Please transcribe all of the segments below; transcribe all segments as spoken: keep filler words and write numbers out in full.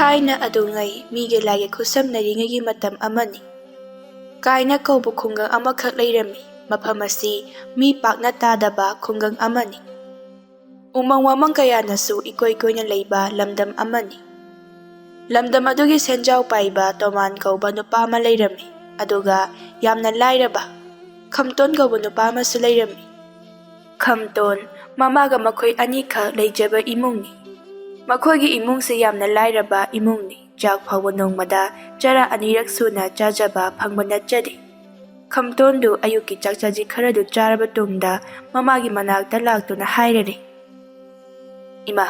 ꯊꯥꯏꯅ ꯑꯗꯨꯉꯩ ꯃꯤꯒ ꯂꯥꯏꯒ ꯈꯨꯠꯁꯝꯅꯔꯤꯉꯩꯒꯤ ꯃꯇꯝ ꯑꯃꯅꯤ꯫ ꯀꯥꯏꯅ ꯀꯧꯕ ꯈꯨꯡꯒꯪ ꯑꯃꯈꯛ ꯂꯩꯔꯝꯃꯤ꯫ ꯃꯐꯝ ꯑꯁꯤ ꯃꯤ ꯄꯥꯛꯅ ꯇꯥꯗꯕ ꯈꯨꯡꯒꯪ ꯑꯃꯅꯤ꯫ ꯎꯃꯪ ꯋꯥꯃꯪ ꯀꯌꯥꯅꯁꯨ ꯏꯀꯣꯏ ꯀꯣꯏꯅ ꯂꯩꯕ ꯂꯝꯗꯝ ꯑꯃꯅꯤ꯫ ꯂꯝꯗꯝ ꯑꯗꯨꯒꯤ ꯁꯦꯟꯖꯥꯎ ꯄꯥꯏꯕ ꯇꯣꯃꯥꯟ ꯀꯧꯕ ꯅꯨꯄꯥ ꯑꯃ ꯂꯩꯔꯝꯃꯤ꯫ ꯑꯗꯨꯒ ꯌꯥꯝꯅ ꯂꯥꯏꯔꯕ ꯈꯝꯇꯣꯟ ꯀꯧꯕ ꯅꯨꯄꯥ ꯑꯃꯁꯨ ꯂꯩꯔꯝꯃꯤ꯫ ꯈꯝꯇꯣꯟ ꯃꯃꯥꯒ ꯃꯈꯣꯏ ꯑꯅꯤꯈꯛ ꯂꯩꯖꯕ ꯏꯃꯨꯡꯅꯤ꯫ ꯃꯈꯣꯏꯒꯤ ꯏꯃꯨꯡꯁꯦ ꯌꯥꯝꯅ ꯂꯥꯏꯔꯕ ꯏꯃꯨꯡꯅꯤ꯫ ꯆꯥꯛ ꯐꯥꯎꯕ ꯅꯣꯡꯃꯗ ꯆꯔꯥ ꯑꯅꯤꯔꯛ ꯁꯨꯅ ꯆꯥꯖꯕ ꯐꯪꯕ ꯅꯠꯆꯗꯦ꯫ ꯈꯝꯇꯣꯟꯗꯨ ꯑꯌꯨꯛꯀꯤ ꯆꯥꯛ ꯆꯥꯖꯤ ꯈꯔꯗꯨ ꯆꯥꯔꯕ ꯇꯨꯡꯗ ꯃꯃꯥꯒꯤ ꯃꯅꯥꯛꯇ ꯂꯥꯛꯇꯨꯅ ꯍꯥꯏꯔꯔꯦ, "ꯏꯃꯥ,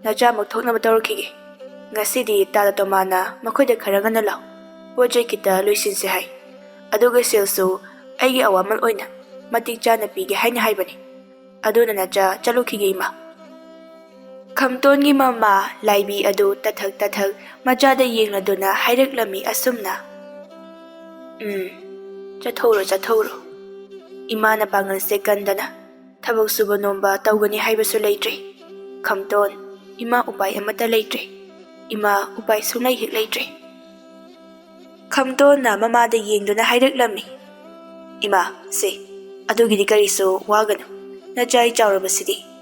ꯅꯆꯥꯃꯨꯛ ꯊꯣꯛꯅꯕ ꯇꯧꯔꯛꯈꯤꯒꯦ꯫ ꯉꯁꯤꯗꯤ ꯇꯥꯗ ꯇꯣꯃꯥꯅ ꯃꯈꯣꯏꯗ ꯈꯔ ꯉꯟꯅ ꯂꯥꯛꯎ꯫ ꯄꯣꯠ ꯆꯩ ꯈꯤꯇ ꯂꯣꯏꯁꯤꯟꯁꯦ ꯍꯥꯏ꯫ ꯑꯗꯨꯒ ꯁꯦꯜꯁꯨ ꯑꯩꯒꯤ ꯑꯋꯥꯃꯜ ꯑꯣꯏꯅ ꯃꯇꯤꯛ ꯆꯥꯅ ꯄꯤꯒꯦ ꯍꯥꯏꯅ ꯍꯥꯏꯕꯅꯤ꯫ ꯑꯗꯨꯅ ꯅꯆꯥ ꯆꯠꯂꯨꯈꯤꯒꯦ, ꯏꯃꯥ꯫" ꯈꯝꯇꯣꯟꯒꯤ ꯃꯃꯥ ꯂꯥꯏꯕꯤ ꯑꯗꯨ ꯇꯊꯛ ꯇꯊꯛ ꯃꯆꯥꯗ ꯌꯦꯡꯂꯗꯨꯅ ꯍꯥꯏꯔꯛꯂꯝꯃꯤ ꯑꯁꯨꯝꯅ, "ꯎꯝ, ꯆꯠꯊꯣꯛꯎꯔꯣ, ꯆꯠꯊꯣꯛꯎꯔꯣ꯫ ꯏꯃꯥꯅ ꯄꯥꯡꯒꯜꯁꯦ ꯀꯟꯗꯅ ꯊꯕꯛ ꯁꯨꯕ ꯅꯣꯝꯕ ꯇꯧꯒꯅꯤ ꯍꯥꯏꯕꯁꯨ ꯂꯩꯇ꯭ꯔꯦ꯫ ꯈꯝꯇꯣꯟ, ꯏꯃꯥ ꯎꯄꯥꯏ ꯑꯃꯠꯇ ꯂꯩꯇ꯭ꯔꯦ꯫ ꯏꯃꯥ ꯎꯄꯥꯏ ꯁꯨꯡꯂꯩ ꯍꯦꯛ ꯂꯩꯇ꯭ꯔꯦ꯫" ꯈꯝꯇꯣꯟꯅ ꯃꯃꯥꯗ ꯌꯦꯡꯗꯨꯅ ꯍꯥꯏꯔꯛꯂꯝꯃꯤ, "ꯏꯃꯥ, ꯁꯦ, ꯑꯗꯨꯒꯤꯗꯤ ꯀꯔꯤꯁꯨ ꯋꯥꯒꯅꯨ꯫ ꯅꯆꯥ ꯑꯩ ꯆꯥꯎꯔꯕꯁꯤꯗꯤ꯫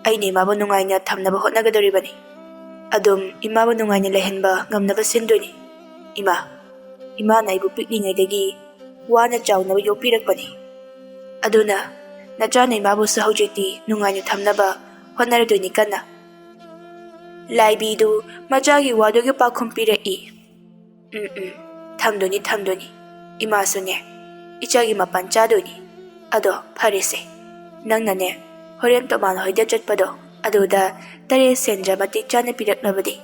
ꯑꯩꯅ ꯏꯃꯥꯕꯨ ꯅꯨꯡꯉꯥꯏꯅ ꯊꯝꯅꯕ ꯍꯣꯠꯅꯒꯗꯧꯔꯤꯕꯅꯤ꯫ ꯑꯗꯨꯝ ꯏꯃꯥꯕꯨ ꯅꯨꯡꯉꯥꯏꯅ ꯂꯩꯍꯟꯕ ꯉꯝꯅꯕ ꯁꯤꯟꯗꯣꯏꯅꯤ꯫ ꯏꯃꯥ, ꯏꯃꯥꯅ ꯑꯩꯕꯨ ꯄꯤꯛꯂꯤꯉꯩꯗꯒꯤ ꯋꯥꯅ ꯆꯥꯎꯅꯕ ꯌꯣꯛꯄꯤꯔꯛꯄꯅꯤ꯫ ꯑꯗꯨꯅ ꯅꯆꯥꯅ ꯏꯃꯥꯕꯨꯁꯨ ꯍꯧꯖꯤꯛꯇꯤ ꯅꯨꯡꯉꯥꯏꯅ ꯊꯝꯅꯕ ꯍꯣꯠꯅꯔꯗꯣꯏꯅꯤ ꯀꯟꯅ꯫" ꯂꯥꯏꯕꯤꯗꯨ ꯃꯆꯥꯒꯤ ꯋꯥꯗꯨꯒꯤ ꯄꯥꯎꯈꯨꯝ ꯄꯤꯔꯛꯏ꯫ "ꯎꯝ, ꯎꯝ, ꯊꯝꯗꯣꯏꯅꯤ, ꯊꯝꯗꯣꯏꯅꯤ꯫ ꯏꯃꯥꯁꯨꯅꯦ, ꯏꯆꯥꯒꯤ ꯃꯄꯥꯟ ꯆꯥꯗꯣꯏꯅꯤ꯫ ꯑꯗꯣ ꯐꯔꯦꯁꯦ, ꯅꯪꯅꯅꯦ, ꯍꯣꯔꯦꯟ ꯇꯣꯃꯥꯟ ꯍꯣꯏꯗ ꯆꯠꯄꯗꯣ, ꯑꯗꯨꯗ ꯇꯔꯦꯠ ꯁꯦꯟꯖꯥ ꯃꯇꯤꯛ ꯆꯥꯅ ꯄꯤꯔꯛꯅꯕꯗꯤ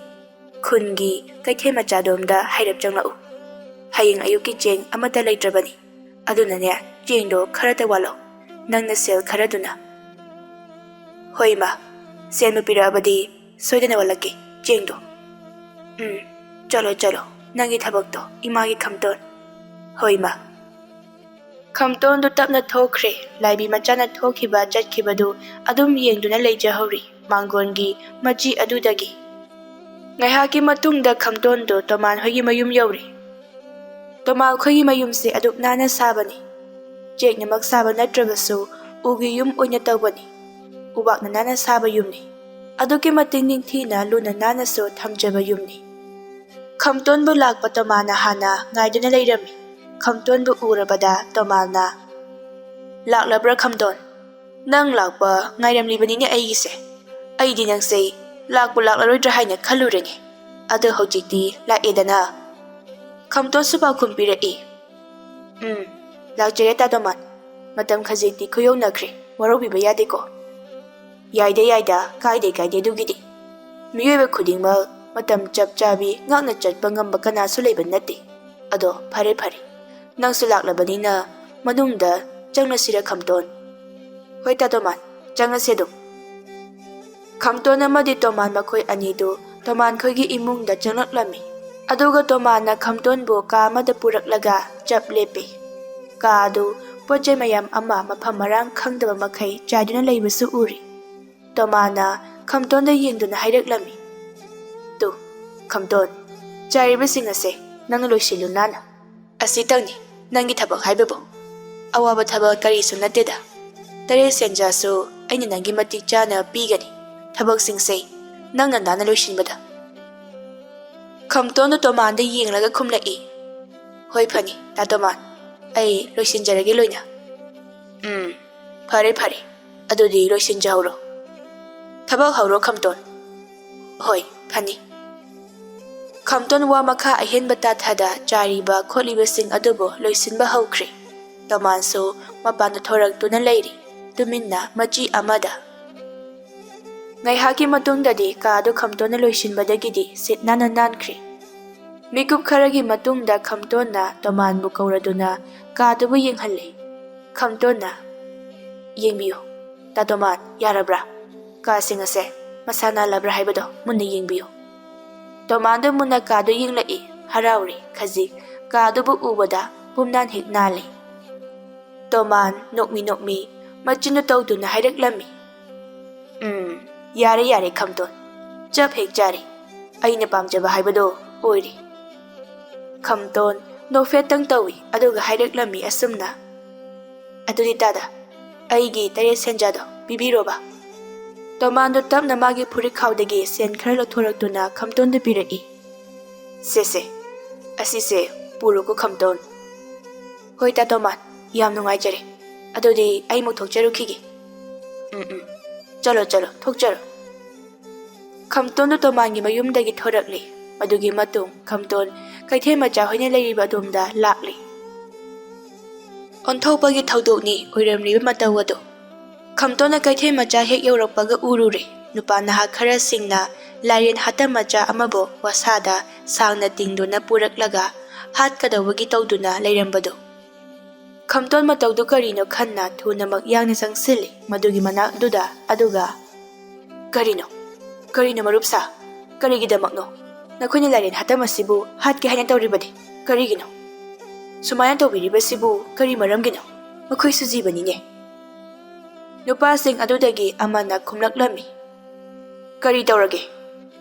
ꯈꯨꯟꯒꯤ ꯀꯩꯊꯦꯜ ꯃꯆꯥꯗꯣꯝꯗ ꯍꯥꯏꯔꯞ ꯆꯪꯂꯛꯎ꯫ ꯍꯌꯦꯡ ꯑꯌꯨꯛꯀꯤ ꯆꯦꯡ ꯑꯃꯠꯇ ꯂꯩꯇ꯭ꯔꯕꯅꯤ꯫ ꯑꯗꯨꯅꯅꯦ, ꯆꯦꯡꯗꯣ ꯈꯔꯇ ꯋꯥꯠꯂꯣ, ꯅꯪꯅ ꯁꯦꯜ ꯈꯔꯗꯨꯅ꯫" "ꯍꯣꯏ, ꯏꯃꯥ, ꯁꯦꯟꯕꯨ ꯄꯤꯔꯛꯑꯕꯗꯤ ꯁꯣꯏꯗꯅ ꯋꯥꯠꯂꯛꯀꯦ ꯆꯦꯡꯗꯣ꯫" "ꯎꯝ, ꯆꯠꯂꯣ, ꯆꯠꯂꯣ, ꯅꯪꯒꯤ ꯊꯕꯛꯇꯣ, ꯏꯃꯥꯒꯤ ꯈꯝꯇꯣꯟ꯫" "ꯍꯣꯏ, ꯏꯃꯥ꯫" ꯈꯝꯇꯣꯟꯗꯨ ꯇꯞꯅ ꯊꯣꯛꯈ꯭ꯔꯦ꯫ ꯂꯥꯏꯕꯤ ꯃꯆꯥꯅ ꯊꯣꯛꯈꯤꯕ ꯆꯠꯈꯤꯕꯗꯨ ꯑꯗꯨꯝ ꯌꯦꯡꯗꯨꯅ ꯂꯩꯖꯍꯧꯔꯤ ꯃꯥꯡꯒꯣꯟꯒꯤ ꯃꯆꯤ ꯑꯗꯨꯗꯒꯤ꯫ ꯉꯥꯏꯍꯥꯛꯀꯤ ꯃꯇꯨꯡꯗ ꯈꯝꯇꯣꯟꯗꯨ ꯇꯣꯃꯥꯟ ꯍꯣꯏꯒꯤ ꯃꯌꯨꯝ ꯌꯧꯔꯦ꯫ ꯇꯣꯃꯥꯟ ꯈꯣꯏꯒꯤ ꯃꯌꯨꯝꯁꯦ ꯑꯗꯨꯛ ꯅꯥꯟꯅ ꯁꯥꯕꯅꯤ꯫ ꯆꯦꯛꯅꯃꯛ ꯁꯥꯕ ꯅꯠꯇ꯭ꯔꯕꯁꯨ ꯎꯒꯤ ꯌꯨꯝ ꯑꯣꯏꯅ ꯇꯧꯕꯅꯤ꯫ ꯎꯕꯥꯛꯅ ꯅꯥꯟꯅ ꯁꯥꯕ ꯌꯨꯝꯅꯤ꯫ ꯑꯗꯨꯛꯀꯤ ꯃꯇꯤꯛ ꯅꯤꯡꯊꯤꯅ ꯂꯨꯅ ꯅꯥꯟꯅꯁꯨ ꯊꯝꯖꯕ ꯌꯨꯝꯅꯤ꯫ ꯈꯝꯇꯣꯟꯕꯨ ꯂꯥꯛꯄ ꯇꯣꯃꯥꯟꯅ ꯍꯥꯟꯅ ꯉꯥꯏꯗꯨꯅ ꯂꯩꯔꯝꯃꯤ꯫ ꯈꯝꯇꯣꯟꯕꯨ ꯎꯔꯕꯗ ꯇꯣꯃꯥꯟꯅ, "ꯂꯥꯛꯂꯕ꯭ꯔꯥ ꯈꯝꯇꯣꯟ? ꯅꯪ ꯂꯥꯛꯄ ꯉꯥꯏꯔꯝꯂꯤꯕꯅꯤꯅꯦ ꯑꯩꯒꯤꯁꯦ꯫ ꯑꯩꯗꯤ ꯅꯪꯁꯦ ꯂꯥꯛꯄꯨ ꯂꯥꯛꯂꯔꯣꯏꯗ꯭ꯔꯥ ꯍꯥꯏꯅ ꯈꯜꯂꯨꯔꯦꯅꯦ꯫ ꯑꯗꯣ ꯍꯧꯖꯤꯛꯇꯤ ꯂꯥꯛꯑꯦꯗꯅ꯫" ꯈꯝꯇꯣꯟꯁꯨ ꯄꯥꯎꯈꯨꯝ ꯄꯤꯔꯛꯏ, "ꯎꯝ, ꯂꯥꯛꯆꯔꯦ ꯇꯥ ꯇꯣꯃꯥꯟ꯫ ꯃꯇꯝ ꯈꯖꯤꯛꯇꯤ ꯈꯨꯌꯧꯅꯈ꯭ꯔꯦ, ꯋꯥꯔꯧꯕꯤꯕ ꯌꯥꯗꯦꯀꯣ꯫" "ꯌꯥꯏꯗ ꯌꯥꯏꯗ, ꯀꯥꯏꯗꯦ ꯀꯥꯏꯗꯦ ꯑꯗꯨꯒꯤꯗꯤ꯫ ꯃꯤꯑꯣꯏꯕ ꯈꯨꯗꯤꯡꯃꯛ ꯃꯇꯝ ꯆꯞ ꯆꯥꯕꯤ ꯉꯥꯛꯅ ꯆꯠꯄ ꯉꯝꯕ ꯀꯅꯥꯁꯨ ꯂꯩꯕ ꯅꯠꯇꯦ꯫ ꯑꯗꯣ ꯐꯔꯦ ꯐꯔꯦ, ꯅꯪꯁꯨ ꯂꯥꯛꯂꯕꯅꯤꯅ ꯃꯅꯨꯡꯗ ꯆꯪꯂꯁꯤꯔ ꯈꯝꯇꯣꯟ?" "ꯍꯣꯏ ꯇꯥ ꯇꯣꯃꯥꯟ, ꯆꯪꯉꯁꯦ ꯑꯗꯨꯝ꯫" ꯈꯝꯇꯣꯟ ꯑꯃꯗꯤ ꯇꯣꯃꯥꯟ ꯃꯈꯣꯏ ꯑꯅꯤꯗꯨ ꯇꯣꯃꯥꯟ ꯈꯣꯏꯒꯤ ꯏꯃꯨꯡꯗ ꯆꯪꯂꯛꯂꯝꯃꯤ꯫ ꯑꯗꯨꯒ ꯇꯣꯃꯥꯟꯅ ꯈꯝꯇꯣꯟꯕꯨ ꯀꯥ ꯑꯃꯗ ꯄꯨꯔꯛꯂꯒ ꯆꯞ ꯂꯦꯞꯄꯤ꯫ ꯀꯥ ꯑꯗꯨ ꯄꯣꯠ ꯆꯩ ꯃꯌꯥꯝ ꯑꯃ ꯃꯐꯝ ꯃꯔꯥꯡ ꯈꯪꯗꯕ ꯃꯈꯩ ꯆꯥꯏꯗꯨꯅ ꯂꯩꯕꯁꯨ ꯎꯔꯤ꯫ ꯇꯣꯃꯥꯟꯅ ꯈꯝꯇꯣꯟꯗ ꯌꯦꯡꯗꯨꯅ ꯍꯥꯏꯔꯛꯂꯝꯃꯤ, "ꯇꯨ, ꯈꯝꯇꯣꯟ, ꯆꯥꯏꯔꯤꯕꯁꯤꯡ ꯑꯁꯦ ꯅꯪꯅ ꯂꯣꯏꯁꯤꯜꯂꯨ ꯅꯥꯟꯅ꯫ ꯑꯁꯤꯇꯪꯅꯤ ꯅꯪꯒꯤ ꯊꯕꯛ ꯍꯥꯏꯕꯕꯨ꯫ ꯑꯋꯥꯕ ꯊꯕꯛ ꯀꯔꯤꯁꯨ ꯅꯠꯇꯦꯗ꯫ ꯇꯔꯦꯠ ꯁꯦꯟꯖꯥꯁꯨ ꯑꯩꯅ ꯅꯪꯒꯤ ꯃꯇꯤꯛ ꯆꯥꯅ ꯄꯤꯒꯅꯤ꯫ ꯊꯕꯛꯁꯤꯡꯁꯦ ꯅꯪꯅ ꯅꯥꯟꯅ ꯂꯣꯏꯁꯤꯟꯕꯗ꯫" ꯈꯝꯇꯣꯟꯗꯨ ꯇꯣꯃꯥꯟꯗ ꯌꯦꯡꯂꯒ ꯈꯨꯝꯂꯛꯏ, "ꯍꯣꯏ ꯐꯅꯤ ꯇꯥ ꯇꯣꯃꯥꯟ, ꯑꯩ ꯂꯣꯏꯁꯤꯟꯖꯔꯒꯦ ꯂꯣꯏꯅ꯫" "ꯎꯝ, ꯐꯔꯦ ꯐꯔꯦ, ꯑꯗꯨꯗꯤ ꯂꯣꯏꯁꯤꯟꯖꯍꯧꯔꯣ꯫ ꯊꯕꯛ ꯍꯧꯔꯣ ꯈꯝꯇꯣꯟ꯫" "ꯍꯣꯏ ꯐꯅꯤ꯫" ꯈꯝꯇꯣꯟ ꯋꯥ ꯃꯈꯥ ꯑꯍꯦꯟꯕ ꯇꯥꯊꯗ ꯆꯥꯏꯔꯤꯕ ꯈꯣꯠꯂꯤꯕꯁꯤꯡ ꯑꯗꯨꯕꯨ ꯂꯣꯏꯁꯤꯟꯕ ꯍꯧꯈ꯭ꯔꯦ꯫ ꯇꯣꯃꯥꯟꯁꯨ ꯃꯄꯥꯟꯗ ꯊꯣꯔꯛꯇꯨꯅ ꯂꯩꯔꯤ, ꯇꯨꯃꯤꯟꯅ ꯃꯆꯤ ꯑꯃꯗ꯫ ꯉꯥꯏꯍꯥꯛꯀꯤ ꯃꯇꯨꯡꯗꯗꯤ ꯀꯥꯗꯨ ꯈꯝꯇꯣꯟꯅ ꯂꯣꯏꯁꯤꯟꯕꯗꯒꯤꯗꯤ ꯁꯤꯠ ꯅꯥꯟꯅ ꯅꯥꯟꯈ꯭ꯔꯦ꯫ ꯃꯤꯀꯨꯞ ꯈꯔꯒꯤ ꯃꯇꯨꯡꯗ ꯈꯝꯇꯣꯟꯅ ꯇꯣꯃꯥꯟꯕꯨ ꯀꯧꯔꯗꯨꯅ ꯀꯥꯗꯨꯕꯨ ꯌꯦꯡꯍꯜꯂꯦ꯫ ꯈꯝꯇꯣꯟꯅ, "ꯌꯦꯡꯕꯤꯌꯨ, ꯇꯥ ꯇꯣꯃꯥꯟ, ꯌꯥꯔꯕ꯭ꯔꯥ? ꯀꯥꯁꯤꯡ ꯑꯁꯦ ꯃꯁꯥ ꯅꯥꯜꯂꯕ꯭ꯔꯥ ꯍꯥꯏꯕꯗꯣ ꯃꯨꯟꯅ ꯌꯦꯡꯕꯤꯌꯨ꯫" ꯇꯣꯃꯥꯟꯗꯨ ꯃꯨꯟꯅ ꯀꯥꯗꯨ ꯌꯦꯡꯂꯛꯏ, ꯍꯔꯥꯎꯔꯤ꯫ ꯈꯖꯤꯛ ꯀꯥꯗꯨꯕꯨ ꯎꯕꯗ ꯄꯨꯝꯅꯥꯟ ꯍꯦꯛ ꯅꯥꯜꯂꯤ꯫ ꯇꯣꯃꯥꯟ ꯅꯣꯛꯃꯤ ꯅꯣꯛꯃꯤ ꯃꯆꯤꯟꯗꯨ ꯇꯧꯗꯨꯅ ꯍꯥꯏꯔꯛꯂꯝꯃꯤ, "ꯎꯝ, ꯌꯥꯔꯦ ꯌꯥꯔꯦ ꯈꯝꯇꯣꯟ, ꯆꯞ ꯍꯦꯛ ꯆꯥꯔꯦ꯫ ꯑꯩꯅ ꯄꯥꯝꯖꯕ ꯍꯥꯏꯕꯗꯣ ꯑꯣꯏꯔꯦ꯫ ꯈꯝꯇꯣꯟ ꯅꯣꯛꯐꯦꯠꯇꯪ ꯇꯧꯏ, ꯑꯗꯨꯒ ꯍꯥꯏꯔꯛꯂꯝꯃꯤ ꯑꯁꯨꯝꯅ, "ꯑꯗꯨꯗꯤ ꯇꯥꯗ, ꯑꯩꯒꯤ ꯇꯔꯦꯠ ꯁꯦꯟꯖꯥꯗꯣ ꯄꯤꯕꯤꯔꯣꯕ"꯫ ꯇꯣꯃꯥꯟꯗꯣ ꯇꯞꯅ ꯃꯥꯒꯤ ꯐꯨꯔꯤꯠꯈꯥꯎꯗꯒꯤ ꯁꯦꯟ ꯈꯔ ꯂꯧꯊꯣꯔꯛꯇꯨꯅ ꯈꯝꯇꯣꯟꯗ ꯄꯤꯔꯛꯏ꯫ "ꯁꯦ ꯁꯦ, ꯑꯁꯤꯁꯦ ꯄꯨꯔꯣꯀꯣ ꯈꯝꯇꯣꯟ꯫ ꯍꯣꯏ ꯇꯥ ꯇꯣꯃꯥꯟ, ꯌꯥꯝ ꯅꯨꯡꯉꯥꯏꯖꯔꯦ꯫ ꯑꯗꯨꯗꯤ ꯑꯩꯃꯨꯛ ꯊꯣꯛꯆꯔꯨꯈꯤꯒꯦ"꯫ "ꯎꯝ ꯎꯝ, ꯆꯠꯂꯣ ꯆꯠꯂꯣ, ꯊꯣꯛꯆꯔꯣ"꯫ ꯈꯝꯇꯣꯟꯗꯨ ꯇꯣꯃꯥꯟꯒꯤ ꯃꯌꯨꯝꯗꯒꯤ ꯊꯣꯔꯛꯂꯤ꯫ ꯃꯗꯨꯒꯤ ꯃꯇꯨꯡ ꯈꯝꯇꯣꯟ ꯀꯩꯊꯦꯜ ꯃꯆꯥ ꯍꯣꯏꯅ ꯂꯩꯔꯤꯕ ꯑꯗꯣꯝꯗ ꯂꯥꯛꯂꯤ꯫ ꯑꯣꯟꯊꯣꯛꯄꯒꯤ ꯊꯧꯗꯣꯛꯅꯤ ꯑꯣꯏꯔꯝꯂꯤꯕ ꯃꯇꯧ ꯑꯗꯨ꯫ ꯈꯝꯇꯣꯟꯅ ꯀꯩꯊꯦꯜ ꯃꯆꯥ ꯍꯦꯛ ꯌꯧꯔꯛꯄꯒ ꯎꯔꯨꯔꯦ, ꯅꯨꯄꯥ ꯅꯍꯥ ꯈꯔꯁꯤꯡꯅ ꯂꯥꯏꯔꯦꯟ ꯍꯥꯠꯇ ꯃꯆꯥ ꯑꯃꯕꯨ ꯋꯥꯁꯥꯗ ꯁꯥꯡꯅ ꯇꯤꯡꯗꯨꯅ ꯄꯨꯔꯛꯂꯒ ꯍꯥꯠꯀꯗꯧꯕꯒꯤ ꯇꯧꯗꯨꯅ ꯂꯩꯔꯝꯕꯗꯨ꯫ ꯈꯝꯇꯣꯟ ꯃꯇꯧꯗꯨ ꯀꯔꯤꯅꯣ ꯈꯟꯅ ꯊꯨꯅꯃꯛ ꯌꯥꯡꯅ ꯆꯪꯁꯤꯜꯂꯤ ꯃꯗꯨꯒꯤ ꯃꯅꯥꯛꯗꯨꯗ, ꯑꯗꯨꯒ, "ꯀꯔꯤꯅꯣ? ꯀꯔꯤꯅꯣ ꯃꯔꯨꯞꯁꯥ? ꯀꯔꯤꯒꯤꯗꯃꯛꯅꯣ? ꯅꯈꯣꯏꯅ ꯂꯥꯏꯔꯦꯟ ꯍꯥꯠꯇꯝ ꯑꯁꯤꯕꯨ ꯍꯥꯠꯀꯦ ꯍꯥꯏꯅ ꯇꯧꯔꯤꯕꯗꯤ ꯀꯔꯤꯒꯤꯅꯣ? ꯁꯨꯃꯥꯏꯅ ꯇꯧꯕꯤꯔꯤꯕꯁꯤꯕꯨ ꯀꯔꯤ ꯃꯔꯝꯒꯤꯅꯣ? ꯃꯈꯣꯏꯁꯨ ꯖꯤꯕꯅꯤꯅꯦ"꯫ ꯅꯨꯄꯥꯁꯤꯡ ꯑꯗꯨꯗꯒꯤ ꯑꯃꯅ ꯈꯨꯝꯂꯛꯂꯝꯃꯤ, "ꯀꯔꯤ ꯇꯧꯔꯒꯦ?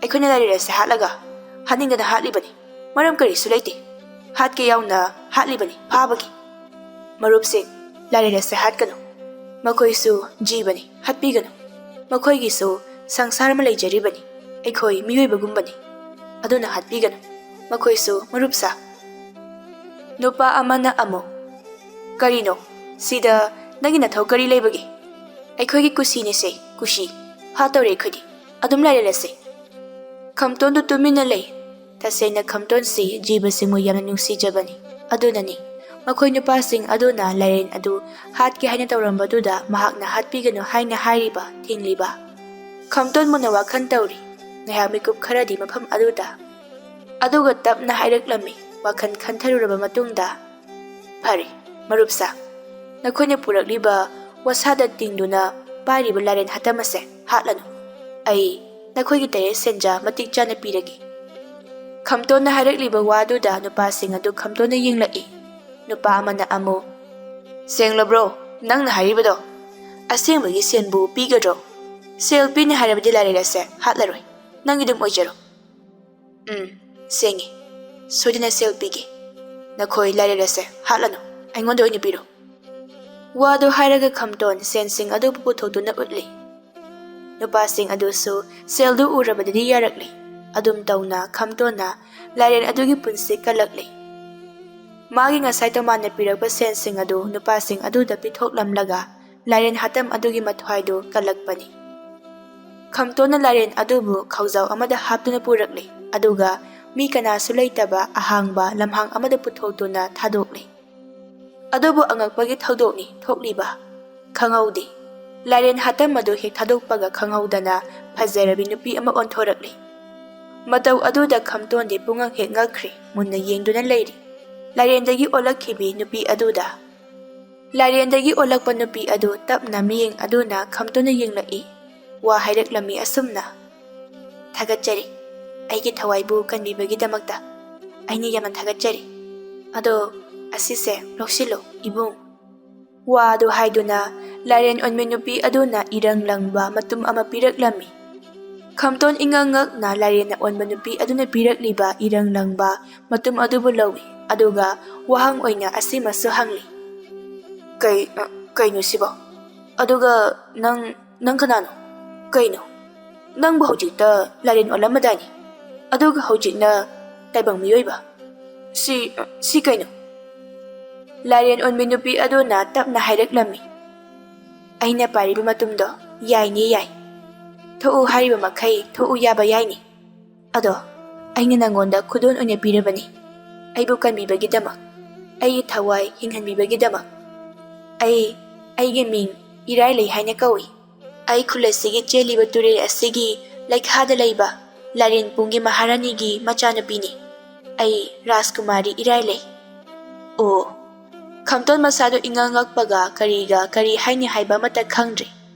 ꯑꯩꯈꯣꯏꯅ ꯂꯥꯏꯔꯦꯟ ꯑꯁꯤ ꯍꯥꯠꯂꯒ ꯍꯥꯠꯅꯤꯡꯗꯅ ꯍꯥꯠꯂꯤꯕꯅꯤ꯫ ꯃꯔꯝ ꯀꯔꯤꯁꯨ ꯂꯩꯇꯦ꯫ ꯍꯥꯠꯀꯦ ꯌꯥꯎꯅ ꯍꯥꯠꯂꯤꯕꯅꯤ, ꯐꯥꯕꯒꯤ"꯫ ꯃꯔꯨꯞꯁꯤꯡ, ꯂꯥꯏꯔꯦꯟ ꯑꯁꯤ ꯍꯥꯠꯀꯅꯨ꯫ ꯃꯈꯣꯏꯁꯨ ꯖꯤꯕꯅꯤ, ꯍꯥꯠꯄꯤꯒꯅꯨ꯫ ꯃꯈꯣꯏꯒꯤꯁꯨ ꯁꯪꯁꯥꯔ ꯑꯃ ꯂꯩꯖꯔꯤꯕꯅꯤ꯫ ꯑꯩꯈꯣꯏ ꯃꯤꯑꯣꯏꯕꯒꯨꯝꯕꯅꯤ꯫ ꯑꯗꯨꯅ ꯍꯥꯠꯄꯤꯒꯅꯨ꯫ ꯃꯈꯣꯏꯁꯨ ꯃꯔꯨꯞ ꯁꯥ꯫ ꯅꯨꯄꯥ ꯑꯃꯅ ꯑꯃꯨꯛ, "ꯀꯔꯤꯅꯣ? ꯁꯤꯗ ꯅꯪꯒꯤ ꯅꯊꯧ ꯀꯔꯤ ꯂꯩꯕꯒꯦ? ꯑꯩꯈꯣꯏꯒꯤ ꯀꯨꯁꯤꯅꯤꯁꯦ, ꯀꯨꯁꯤ꯫ ꯍꯥꯠꯇꯧꯔꯦ ꯑꯩꯈꯣꯏꯗꯤ꯫ ꯑꯗꯨꯝ ꯂꯥꯏꯔꯦꯜꯂꯁꯦ"꯫ ꯈꯝꯇꯣꯟꯗꯨ ꯇꯨꯃꯤꯟꯅ ꯂꯩ꯫ ꯇꯁꯦꯡꯅ ꯈꯝꯇꯣꯟꯁꯤ ꯖꯤꯕꯁꯤꯡꯕꯨ ꯌꯥꯝꯅ ꯅꯨꯡꯁꯤꯖꯕꯅꯤ꯫ ꯑꯗꯨꯅꯅꯤ ꯃꯈꯣꯏ ꯅꯨꯄꯥꯁꯤꯡ ꯑꯗꯨꯅ ꯂꯥꯏꯔꯦꯟ ꯑꯗꯨ ꯍꯥꯠꯀꯦ ꯍꯥꯏꯅ ꯇꯧꯔꯝꯕꯗꯨꯗ ꯃꯍꯥꯛꯅ ꯍꯥꯠꯄꯤꯒꯅꯨ ꯍꯥꯏꯅ ꯍꯥꯏꯔꯤꯕ, ꯊꯤꯡꯂꯤꯕ꯫ ꯈꯝꯇꯣꯟ ꯃꯨꯟꯅ ꯋꯥꯈꯜ ꯇꯧꯔꯤ꯫ ꯉꯥꯏꯍꯥꯛ ꯃꯤꯀꯨꯞ ꯈꯔꯗꯤ ꯃꯐꯝ ꯑꯗꯨꯗ꯫ ꯑꯗꯨꯒ ꯇꯞꯅ ꯍꯥꯏꯔꯛꯂꯝꯃꯤ, ꯋꯥꯈꯜ ꯈꯟꯊꯔꯨꯔꯕ ꯃꯇꯨꯡꯗ, "ꯐꯔꯦ, ꯃꯔꯨꯞ ꯁꯥ, ꯅꯈꯣꯏꯅ ꯄꯨꯔꯛꯂꯤꯕ ꯋꯥꯁꯥꯗ ꯇꯤꯡꯗꯨꯅ ꯄꯥꯏꯔꯤꯕ ꯂꯥꯏꯔꯦꯟ ꯍꯥꯠꯇꯝ ꯑꯁꯦ ꯍꯥꯠꯂꯅꯨ꯫ ꯑꯩ ꯅꯈꯣꯏꯒꯤ ꯇꯔꯦꯠ ꯁꯦꯟꯖꯥ ꯃꯇꯤꯛ ꯆꯥꯅ ꯄꯤꯔꯒꯦ"꯫ ꯈꯝꯇꯣꯟꯅ ꯍꯥꯏꯔꯛꯂꯤꯕ ꯋꯥꯗꯨꯗ ꯅꯨꯄꯥꯁꯤꯡ ꯑꯗꯨ ꯈꯝꯇꯣꯟꯅ ꯌꯦꯡꯂꯛꯏ꯫ ꯅꯨꯄꯥ ꯑꯃꯅ ꯑꯃꯨꯛ, "ꯁꯦꯡꯂꯕ꯭ꯔꯣ ꯅꯪꯅ ꯍꯥꯏꯔꯤꯕꯗꯣ? ꯑꯁꯦꯡꯕꯒꯤ ꯁꯦꯟꯕꯨ ꯄꯤꯒꯗ꯭ꯔꯣ? ꯁꯦꯜ ꯄꯤꯅꯤ ꯍꯥꯏꯔꯕꯗꯤ ꯂꯥꯏꯔꯦꯜ ꯑꯁꯦ ꯍꯥꯠꯂꯔꯣꯏ꯫ ꯅꯪꯒꯤ ꯑꯗꯨꯝ ꯑꯣꯏꯖꯔꯣ"꯫ "ꯎꯝ, ꯁꯦꯡꯉꯤ꯫ ꯁꯣꯏꯗꯅ ꯁꯦꯜ ꯄꯤꯒꯦ꯫ ꯅꯈꯣꯏ ꯂꯥꯏꯔꯦꯟ ꯑꯁꯦ ꯍꯥꯠꯂꯅꯨ, ꯑꯩꯉꯣꯟꯗ ꯑꯣꯏꯅ ꯄꯤꯔꯣ꯫" ꯋꯥꯗꯨ ꯍꯥꯏꯔꯒ ꯈꯝꯇꯣꯟ ꯁꯦꯟꯁꯤꯡ ꯑꯗꯨꯕꯨ ꯄꯨꯊꯣꯛꯇꯨꯅ ꯎꯠꯂꯤ꯫ ꯅꯨꯄꯥꯁꯤꯡ ꯑꯗꯨꯁꯨ ꯁꯦꯜꯗꯨ ꯎꯔꯕꯗꯗꯤ ꯌꯥꯔꯛꯂꯤ꯫ ꯑꯗꯨꯝ ꯇꯧꯅ ꯈꯝꯇꯣꯟꯅ ꯂꯥꯏꯔꯦꯟ ꯑꯗꯨꯒꯤ ꯄꯨꯟꯁꯤ ꯀꯜꯂꯛꯂꯤ꯫ ꯃꯥꯒꯤ ꯉꯁꯥꯏ ꯇꯣꯃꯥꯟꯅ ꯄꯤꯔꯛꯄ ꯁꯦꯟꯁꯤꯡ ꯑꯗꯨ ꯅꯨꯄꯥꯁꯤꯡ ꯑꯗꯨꯗ ꯄꯤꯊꯣꯛꯂꯝꯂꯒ ꯂꯥꯏꯔꯦꯟ ꯍꯥꯠꯇꯝ ꯑꯗꯨꯒꯤ ꯃꯊ꯭ꯋꯥꯏꯗꯨ ꯀꯜꯂꯛꯄꯅꯤ꯫ ꯈꯝꯇꯣꯟꯅ ꯂꯥꯏꯔꯦꯟ ꯑꯗꯨꯕꯨ ꯈꯧꯖꯥꯎ ꯑꯃꯗ ꯍꯥꯞꯇꯨꯅ ꯄꯨꯔꯛꯂꯤ, ꯑꯗꯨꯒ ꯃꯤ ꯀꯅꯥꯁꯨ ꯂꯩꯇꯕ ꯑꯍꯥꯡꯕ ꯂꯝꯍꯥꯡ ꯑꯃꯗ ꯄꯨꯊꯣꯛꯇꯨꯅ ꯊꯥꯗꯣꯛꯂꯤ꯫ ꯑꯗꯨꯕꯨ ꯑꯉꯛꯄꯒꯤ ꯊꯧꯗꯣꯛꯅꯤ ꯊꯣꯛꯂꯤꯕ꯫ ꯈꯪꯍꯧꯗꯦ꯫ ꯂꯥꯏꯔꯦꯟ ꯍꯥꯠꯇꯝ ꯑꯗꯨ ꯍꯦꯛ ꯊꯥꯗꯣꯛꯄꯒ ꯈꯪꯍꯧꯗꯅ ꯐꯖꯔꯕꯤ ꯅꯨꯄꯤ ꯑꯃ ꯑꯣꯟꯊꯣꯔꯛꯂꯤ꯫ ꯃꯇꯧ ꯑꯗꯨꯗ ꯈꯝꯇꯣꯟꯗꯤ ꯄꯨꯡꯉꯛ ꯍꯦꯛ ꯉꯛꯈ꯭ꯔꯦ, ꯃꯨꯟꯅ ꯌꯦꯡꯗꯨꯅ ꯂꯩꯔꯤ꯫ ꯂꯥꯏꯔꯦꯟꯗꯒꯤ ꯑꯣꯜꯂꯛꯈꯤꯕꯤ ꯅꯨꯄꯤ ꯑꯗꯨꯗ꯫ ꯂꯥꯏꯔꯦꯟꯗꯒꯤ ꯑꯣꯜꯂꯛꯄ ꯅꯨꯄꯤ ꯑꯗꯨ ꯇꯞꯅ ꯃꯤꯠꯌꯦꯡ ꯑꯗꯨꯅ ꯈꯝꯇꯣꯟꯅ ꯌꯦꯡꯂꯛꯏ꯫ ꯋꯥ ꯍꯥꯏꯔꯛꯂꯝꯃꯤ ꯑꯁꯨꯝꯅ, "ꯊꯥꯒꯠꯆꯔꯤ꯫ ꯑꯩꯒꯤ ꯊꯋꯥꯏꯕꯨ ꯀꯟꯕꯤꯕꯒꯤꯗꯃꯛꯇ ꯑꯩꯅ ꯌꯥꯝꯅ ꯊꯥꯒꯠꯆꯔꯤ꯫ ꯑꯗꯣ ꯑꯁꯤꯁꯦ ꯂꯧꯁꯤꯜꯂꯣ, ꯏꯕꯨꯡ꯫" ꯋꯥ ꯑꯗꯨ ꯍꯥꯏꯗꯨꯅ ꯂꯥꯏꯔꯦꯟ ꯑꯣꯟꯕꯤ ꯅꯨꯄꯤ ꯑꯗꯨꯅ ꯏꯔꯪ ꯂꯪꯕ ꯃꯇꯨꯝ ꯑꯃ ꯄꯤꯔꯛꯂꯝꯃꯤ꯫ ꯈꯝꯇꯣꯟ ꯏꯉꯛ ꯉꯛꯅ ꯂꯥꯏꯔꯦꯟꯅ ꯑꯣꯟꯕ ꯅꯨꯄꯤ ꯑꯗꯨꯅ ꯄꯤꯔꯛꯂꯤꯕ ꯏꯔꯪ ꯂꯪꯕ ꯃꯇꯨꯝ ꯑꯗꯨꯕꯨ ꯂꯧꯏ, ꯑꯗꯨꯒ ꯋꯥꯍꯪ ꯑꯣꯏꯅ ꯑꯁꯤꯃꯁꯨ ꯍꯪꯂꯤ, "ꯀꯩ, ꯑ, ꯀꯩꯅꯣ ꯁꯤꯕꯣ? ꯑꯗꯨꯒ ꯅꯪ, ꯅꯪ ꯀꯅꯥꯅꯣ? ꯀꯩꯅꯣ? ꯅꯪꯕꯨ ꯍꯧꯖꯤꯛꯇ ꯂꯥꯏꯔꯦꯟ ꯑꯣꯜꯂꯝꯃꯗꯥꯏꯅꯦ? ꯑꯗꯨꯒ ꯍꯧꯖꯤꯛꯅ ꯇꯥꯏꯕꯪ ꯃꯤꯑꯣꯏꯕ? ꯁꯤ, ꯁꯤ ꯀꯩꯅꯣ?" ꯂꯥꯏꯔꯦꯟ ꯑꯣꯟꯕꯤ ꯅꯨꯄꯤ ꯑꯗꯨꯅ ꯇꯞꯅ ꯍꯥꯏꯔꯛꯂꯝꯃꯤ, "ꯑꯩꯅ ꯄꯥꯏꯔꯤꯕ ꯃꯇꯨꯝꯗꯣ ꯌꯥꯏꯅꯦ ꯌꯥꯏ꯫ ꯊꯣꯛꯎ ꯍꯥꯏꯔꯤꯕ ꯃꯈꯩ ꯊꯣꯛꯎ ꯌꯥꯕ ꯌꯥꯏꯅꯦ꯫ ꯑꯗꯣ ꯑꯩꯅ ꯅꯪꯉꯣꯟꯗ ꯈꯨꯗꯣꯜ ꯑꯣꯏꯅ ꯄꯤꯔꯕꯅꯤ, ꯑꯩꯕꯨ ꯀꯟꯕꯤꯕꯒꯤꯗꯃꯛ, ꯑꯩꯒꯤ ꯊꯋꯥꯏ ꯍꯤꯡꯍꯟꯕꯤꯕꯒꯤꯗꯃꯛ꯫ ꯑꯩ, ꯑꯩꯒꯤ ꯃꯤꯡ ꯏꯔꯥꯏꯂꯩ ꯍꯥꯏꯅ ꯀꯧꯏ꯫ ꯑꯩ ꯈꯨꯜ ꯑꯁꯤꯒꯤ ꯆꯦꯜꯂꯤꯕ ꯇꯨꯔꯦꯜ ꯑꯁꯤꯒꯤ ꯂꯩꯈꯥꯗ ꯂꯩꯕ ꯂꯥꯏꯔꯦꯟꯄꯨꯡꯒꯤ ꯃꯍꯥꯔꯥꯅꯤꯒꯤ ꯃꯆꯥꯅꯨꯄꯤꯅꯤ꯫ ꯑꯩ ꯔꯥꯖꯀꯨꯃꯥꯔꯤ ꯏꯔꯥꯏꯂꯩ꯫" ꯑꯣ꯫ ꯈꯝꯇꯣꯟ ꯃꯁꯥꯗꯨ ꯏꯉꯛ ꯉꯛꯄꯒ ꯀꯔꯤꯒ ꯀꯔꯤ ꯍꯥꯏꯅꯤ ꯍꯥꯏꯕ ꯑꯃꯠꯇ ꯈꯪꯗ꯭ꯔꯦ꯫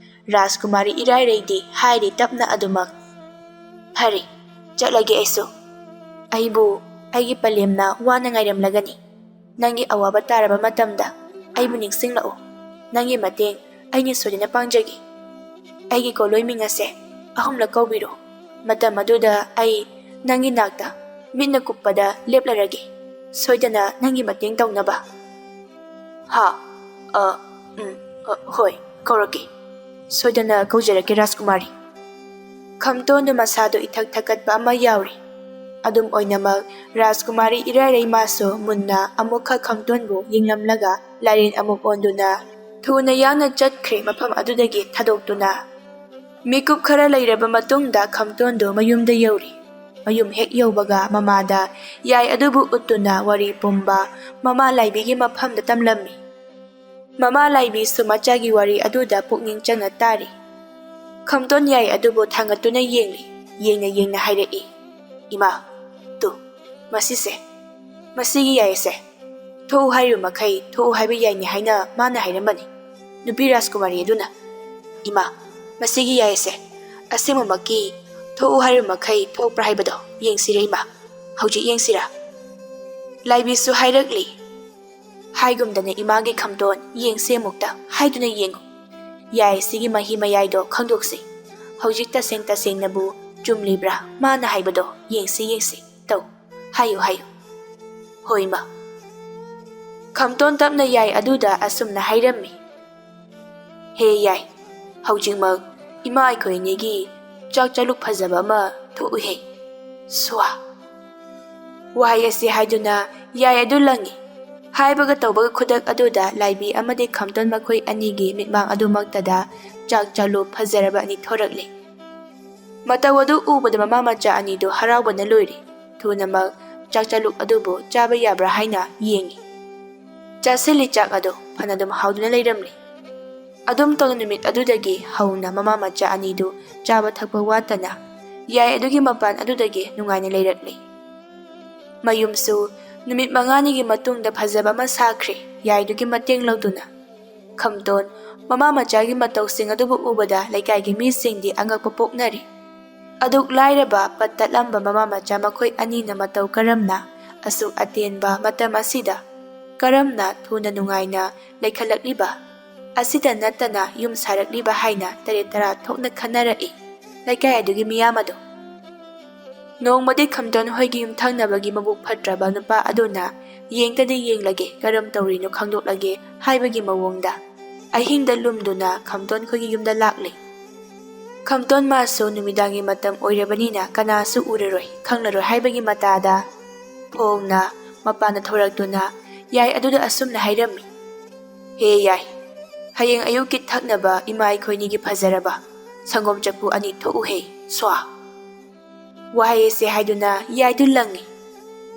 ꯔꯥꯖꯀꯨꯃꯥꯔꯤ ꯏꯔꯥꯏꯂꯩꯗꯤ ꯍꯥꯏꯔꯤ ꯇꯞꯅ ꯑꯗꯨꯃꯛ, "ꯐꯔꯦ, ꯆꯠꯂꯒꯦ ꯑꯩꯁꯨ꯫ ꯑꯩꯕꯨ ꯑꯩꯒꯤ ꯄꯂꯦꯝꯅ ꯋꯥꯅ ꯉꯥꯏꯔꯝꯂꯒꯅꯤ꯫ ꯅꯪꯒꯤ ꯑꯋꯥꯕ ꯇꯥꯔꯕ ꯃꯇꯝꯗ ꯑꯩꯕꯨ ꯅꯤꯡꯁꯤꯡꯂꯛꯎ꯫ ꯅꯪꯒꯤ ꯃꯇꯦꯡ ꯑꯩꯅ ꯁꯣꯏꯗꯅ ꯄꯥꯡꯖꯒꯦ꯫ ꯑꯩꯒꯤ ꯀꯣꯂꯣꯏꯃꯤꯡ ꯑꯁꯦ ꯑꯍꯨꯝꯂꯛ ꯀꯧꯕꯤꯔꯣ꯫ ꯃꯇꯝ ꯑꯗꯨꯗ ꯑꯩ ꯅꯪꯒꯤ ꯅꯥꯛꯇ ꯃꯤꯠꯅ ꯀꯨꯞꯄꯗ ꯂꯦꯞꯂꯔꯒꯦ, ꯁꯣꯏꯗꯅ ꯅꯪꯒꯤ ꯃꯇꯦꯡ ꯇꯧꯅꯕ꯫ ꯍꯥ? ꯑ, ꯎꯝ, ꯑ, ꯍꯣꯏ, ꯀꯧꯔꯛꯀꯦ꯫ ꯁꯣꯏꯗꯅ ꯀꯧꯖꯔꯛꯀꯦ, ꯔꯥꯖꯀꯨꯃꯥꯔꯤ꯫ ꯈꯝꯇꯣꯟꯗꯨ ꯃꯁꯥꯗꯨ ꯏꯊꯛ ꯊꯛꯀꯠꯄ ꯑꯃ ꯌꯥꯎꯔꯤ꯫ ꯑꯗꯨꯝ ꯑꯣꯏꯅꯃꯛ, ꯔꯥꯖꯀꯨꯃꯥꯔꯤ ꯏꯔꯥꯏꯔꯩ ꯃꯥꯁꯨ ꯃꯨꯟꯅ ꯑꯃꯨꯛꯈꯛ ꯈꯝꯇꯣꯟꯕꯨ ꯌꯦꯡꯂꯝꯂꯒ ꯂꯥꯏꯔꯦꯟ ꯑꯃꯨꯛ ꯑꯣꯟꯗꯨꯅ ꯊꯨꯅ ꯌꯥꯡꯅ ꯆꯠꯈ꯭ꯔꯦ ꯃꯐꯝ ꯑꯗꯨꯗꯒꯤ ꯊꯥꯗꯣꯛꯇꯨꯅ꯫ ꯃꯤꯀꯨꯞ ꯈꯔ ꯂꯩꯔꯕ ꯃꯇꯨꯡꯗ ꯈꯝꯇꯣꯟꯗꯨ ꯃꯌꯨꯝꯗ ꯌꯧꯔꯤ꯫ ꯃꯌꯨꯝ ꯍꯦꯛ ꯌꯧꯕꯒ ꯃꯃꯥꯗ ꯌꯥꯏ ꯑꯗꯨꯕꯨ ꯎꯠꯇꯨꯅ ꯋꯥꯔꯤ ꯄꯨꯝꯕ ꯃꯃꯥ ꯂꯥꯏꯕꯤꯒꯤ ꯃꯐꯝꯗ ꯇꯝꯂꯝꯃꯤ꯫ ꯃꯃꯥ ꯂꯥꯏꯕꯤꯁꯨ ꯃꯆꯥꯒꯤ ꯋꯥꯔꯤ ꯑꯗꯨꯗ ꯄꯨꯛꯅꯤꯡ ꯆꯪꯅ ꯇꯥꯔꯤ꯫ ꯈꯝꯇꯣꯟ ꯌꯥꯏ ꯑꯗꯨꯕꯨ ꯊꯥꯡꯒꯠꯇꯨꯅ ꯌꯦꯡꯂꯤ꯫ ꯌꯦꯡꯅ ꯌꯦꯡꯅ ꯍꯥꯏꯔꯛꯏ, "ꯏꯃꯥ, ꯇꯨ, ꯃꯁꯤꯁꯦ, ꯃꯁꯤꯒꯤ ꯌꯥꯏꯁꯦ꯫ ꯊꯣꯛꯎ ꯍꯥꯏꯔꯤꯕ ꯃꯈꯩ ꯊꯣꯛꯎ ꯍꯥꯏꯕ ꯌꯥꯏꯅꯤ ꯍꯥꯏꯅ ꯃꯥꯅ ꯍꯥꯏꯔꯝꯕꯅꯤ, ꯅꯨꯄꯤ ꯔꯥꯖꯀꯨꯃꯥꯔꯤ ꯑꯗꯨꯅ꯫ ꯏꯃꯥ, ꯃꯁꯤꯒꯤ ꯌꯥꯏꯁꯦ ꯑꯁꯦꯡꯕꯃꯛꯀꯤ ꯊꯣꯛꯎ ꯍꯥꯏꯔꯤꯕ ꯃꯈꯩ ꯊꯣꯛꯄ꯭ꯔꯥ ꯍꯥꯏꯕꯗꯣ ꯌꯦꯡꯁꯤꯔꯦ ꯏꯃꯥ, ꯍꯧꯖꯤꯛ ꯌꯦꯡꯁꯤꯔꯥ?" ꯂꯥꯏꯕꯤꯁꯨ ꯍꯥꯏꯔꯛꯂꯤ꯫ ꯍꯥꯏꯒꯨꯝꯗꯅ ꯏꯃꯥꯒꯤ ꯈꯝꯇꯣꯟ ꯌꯦꯡꯁꯦ ꯑꯃꯨꯛꯇ ꯍꯥꯏꯗꯨꯅ ꯌꯦꯡꯉꯨ꯫ ꯌꯥꯏꯁꯤꯒꯤ ꯃꯍꯤ ꯃꯌꯥꯏꯗꯣ ꯈꯪꯗꯣꯛꯁꯤ꯫ ꯍꯧꯖꯤꯛ ꯇꯁꯦꯡ ꯇꯁꯦꯡꯅꯕꯨ ꯆꯨꯝꯂꯤꯕ꯭ꯔꯥ ꯃꯥꯅ ꯍꯥꯏꯕꯗꯣ ꯌꯦꯡꯁꯤ ꯌꯦꯡꯁꯤ꯫ ꯇꯧ, ꯍꯥꯏꯌꯨ ꯍꯥꯏꯌꯨ꯫ ꯍꯣꯏ ꯏꯃꯥ꯫ ꯈꯝꯇꯣꯟ ꯇꯞꯅ ꯌꯥꯏ ꯑꯗꯨꯗ ꯑꯁꯨꯝꯅ ꯍꯥꯏꯔꯝꯃꯤ, "ꯍꯦ ꯌꯥꯏ, ꯍꯧꯖꯤꯛꯃꯛ ꯏꯃꯥ ꯑꯩꯈꯣꯏ ꯑꯅꯤꯒꯤ ꯆꯥꯛ ꯆꯥꯂꯨꯛ ꯐꯖꯕ ꯑꯃ ꯊꯣꯛꯎꯍꯦ꯫ ꯁ꯭ꯋꯥ!" ꯋꯥꯍꯩ ꯑꯁꯤ ꯍꯥꯏꯗꯨꯅ ꯌꯥꯏ ꯑꯗꯨ ꯂꯪꯉꯤ꯫ ꯍꯥꯏꯕꯒ ꯇꯧꯕꯒ ꯈꯨꯗꯛ ꯑꯗꯨꯗ ꯂꯥꯏꯕꯤ ꯑꯃꯗꯤ ꯈꯝꯇꯣꯟ ꯃꯈꯣꯏ ꯑꯅꯤꯒꯤ ꯃꯤꯠꯃꯥꯡ ꯑꯗꯨꯃꯛꯇꯗ ꯆꯥꯛ ꯆꯥꯂꯨꯛ ꯐꯖꯔꯕ ꯑꯅꯤ ꯊꯣꯔꯛꯂꯦ꯫ ꯃꯇꯧ ꯑꯗꯨ ꯎꯕꯗ ꯃꯃꯥ ꯃꯆꯥ ꯑꯅꯤꯗꯨ ꯍꯔꯥꯎꯕꯅ ꯂꯣꯏꯔꯦ꯫ ꯊꯨꯅꯃꯛ ꯆꯥꯛ ꯆꯥꯂꯨꯛ ꯑꯗꯨꯕꯨ ꯆꯥꯕ ꯌꯥꯕ꯭ꯔꯥ ꯍꯥꯏꯅ ꯌꯦꯡꯉꯤ꯫ ꯆꯥꯁꯤꯜꯂꯤ ꯆꯥꯛ ꯑꯗꯨ ꯐꯅꯗꯨꯝ ꯍꯥꯎꯗꯨꯅ ꯂꯩꯔꯝꯂꯦ꯫ ꯑꯗꯨꯝ ꯇꯧꯅ ꯅꯨꯃꯤꯠ ꯑꯗꯨꯗꯒꯤ ꯍꯧꯅ ꯃꯃꯥ ꯃꯆꯥ ꯑꯅꯤꯗꯨ ꯆꯥꯕ ꯊꯛꯄ ꯋꯥꯠꯇꯅ ꯌꯥꯏ ꯑꯗꯨꯒꯤ ꯃꯄꯥꯟ ꯑꯗꯨꯗꯒꯤ ꯅꯨꯡꯉꯥꯏꯅ ꯂꯩꯔꯛꯂꯦ꯫ ꯃꯌꯨꯝꯁꯨ ꯅꯨꯃꯤꯠ ꯃꯉꯥꯅꯤꯒꯤ ꯃꯇꯨꯡꯗ ꯐꯖꯕ ꯑꯃ ꯁꯥꯈ꯭ꯔꯦ, ꯌꯥꯏꯗꯨꯒꯤ ꯃꯇꯦꯡ ꯂꯧꯗꯨꯅ꯫ ꯈꯝꯇꯣꯟ ꯃꯃꯥ ꯃꯆꯥꯒꯤ ꯃꯇꯧꯁꯤꯡ ꯑꯗꯨꯕꯨ ꯎꯕꯗ ꯂꯩꯀꯥꯏꯒꯤ ꯃꯤꯁꯤꯡꯗꯤ ꯑꯉꯛꯄ ꯄꯣꯛꯅꯔꯦ꯫ ꯑꯗꯨꯛ ꯂꯥꯏꯔꯕ ꯄꯠ ꯇꯠꯂꯝꯕ ꯃꯃꯥ ꯃꯆꯥ ꯃꯈꯣꯏ ꯑꯅꯤꯅ ꯃꯇꯧ ꯀꯔꯝꯅ ꯑꯁꯨꯛ ꯑꯇꯦꯟꯕ ꯃꯇꯝ ꯑꯁꯤꯗ ꯀꯔꯝꯅ ꯊꯨꯅ ꯅꯨꯡꯉꯥꯏꯅ ꯂꯩꯈꯠꯂꯛꯂꯤꯕ? ꯑꯁꯤꯗ ꯅꯠꯇꯅ ꯌꯨꯝ ꯁꯥꯔꯛꯂꯤꯕ ꯍꯥꯏꯅ ꯇꯔꯦꯠ ꯇꯔꯥ ꯊꯣꯛꯅ ꯈꯟꯅꯔꯛꯏ ꯂꯩꯀꯥꯏ ꯑꯗꯨꯒꯤ ꯃꯤꯌꯥꯝ ꯑꯗꯨ꯫ ꯅꯣꯡꯃꯗꯤ ꯈꯝꯇꯣꯟ ꯍꯣꯏꯒꯤ ꯌꯨꯝꯊꯪꯅꯕꯒꯤ ꯃꯕꯨꯛ ꯐꯠꯇ꯭ꯔꯕ ꯅꯨꯄꯥ ꯑꯗꯨꯅ ꯌꯦꯡꯇꯗꯤ ꯌꯦꯡꯂꯒꯦ, ꯀꯔꯝ ꯇꯧꯔꯤꯅꯣ ꯈꯪꯗꯣꯛꯂꯒꯦ ꯍꯥꯏꯕꯒꯤ ꯃꯑꯣꯡꯗ ꯑꯍꯤꯡꯗ ꯂꯨꯝꯗꯨꯅ ꯈꯝꯇꯣꯟ ꯈꯣꯏꯒꯤ ꯌꯨꯝꯗ ꯂꯥꯛꯂꯦ꯫ ꯈꯝꯇꯣꯟ ꯃꯥꯁꯨ ꯅꯨꯃꯤꯗꯥꯡꯒꯤ ꯃꯇꯝ ꯑꯣꯏꯔꯕꯅꯤꯅ ꯀꯅꯥꯁꯨ ꯎꯔꯔꯣꯏ, ꯈꯪꯂꯔꯣꯏ ꯍꯥꯏꯕꯒꯤ ꯃꯇꯥꯗ ꯐꯣꯡꯅ ꯃꯄꯥꯟꯗ ꯊꯣꯔꯛꯇꯨꯅ ꯌꯥꯏ ꯑꯗꯨꯗ ꯑꯁꯨꯝꯅ ꯍꯥꯏꯔꯝꯃꯤ, "ꯍꯦ ꯌꯥꯏ, ꯍꯌꯦꯡ ꯑꯌꯨꯛꯀꯤ ꯊꯛꯅꯕ ꯏꯃꯥ ꯑꯩꯈꯣꯏꯅꯤꯒꯤ ꯐꯖꯔꯕ ꯁꯪꯒꯣꯝ ꯆꯐꯨ ꯑꯅꯤ ꯊꯣꯛꯎꯍꯦ, ꯁ꯭ꯋꯥ!" ꯋꯥꯍꯩ ꯑꯁꯤ ꯍꯥꯏꯗꯨꯅ ꯌꯥꯏꯗꯨ ꯂꯪꯉꯤ꯫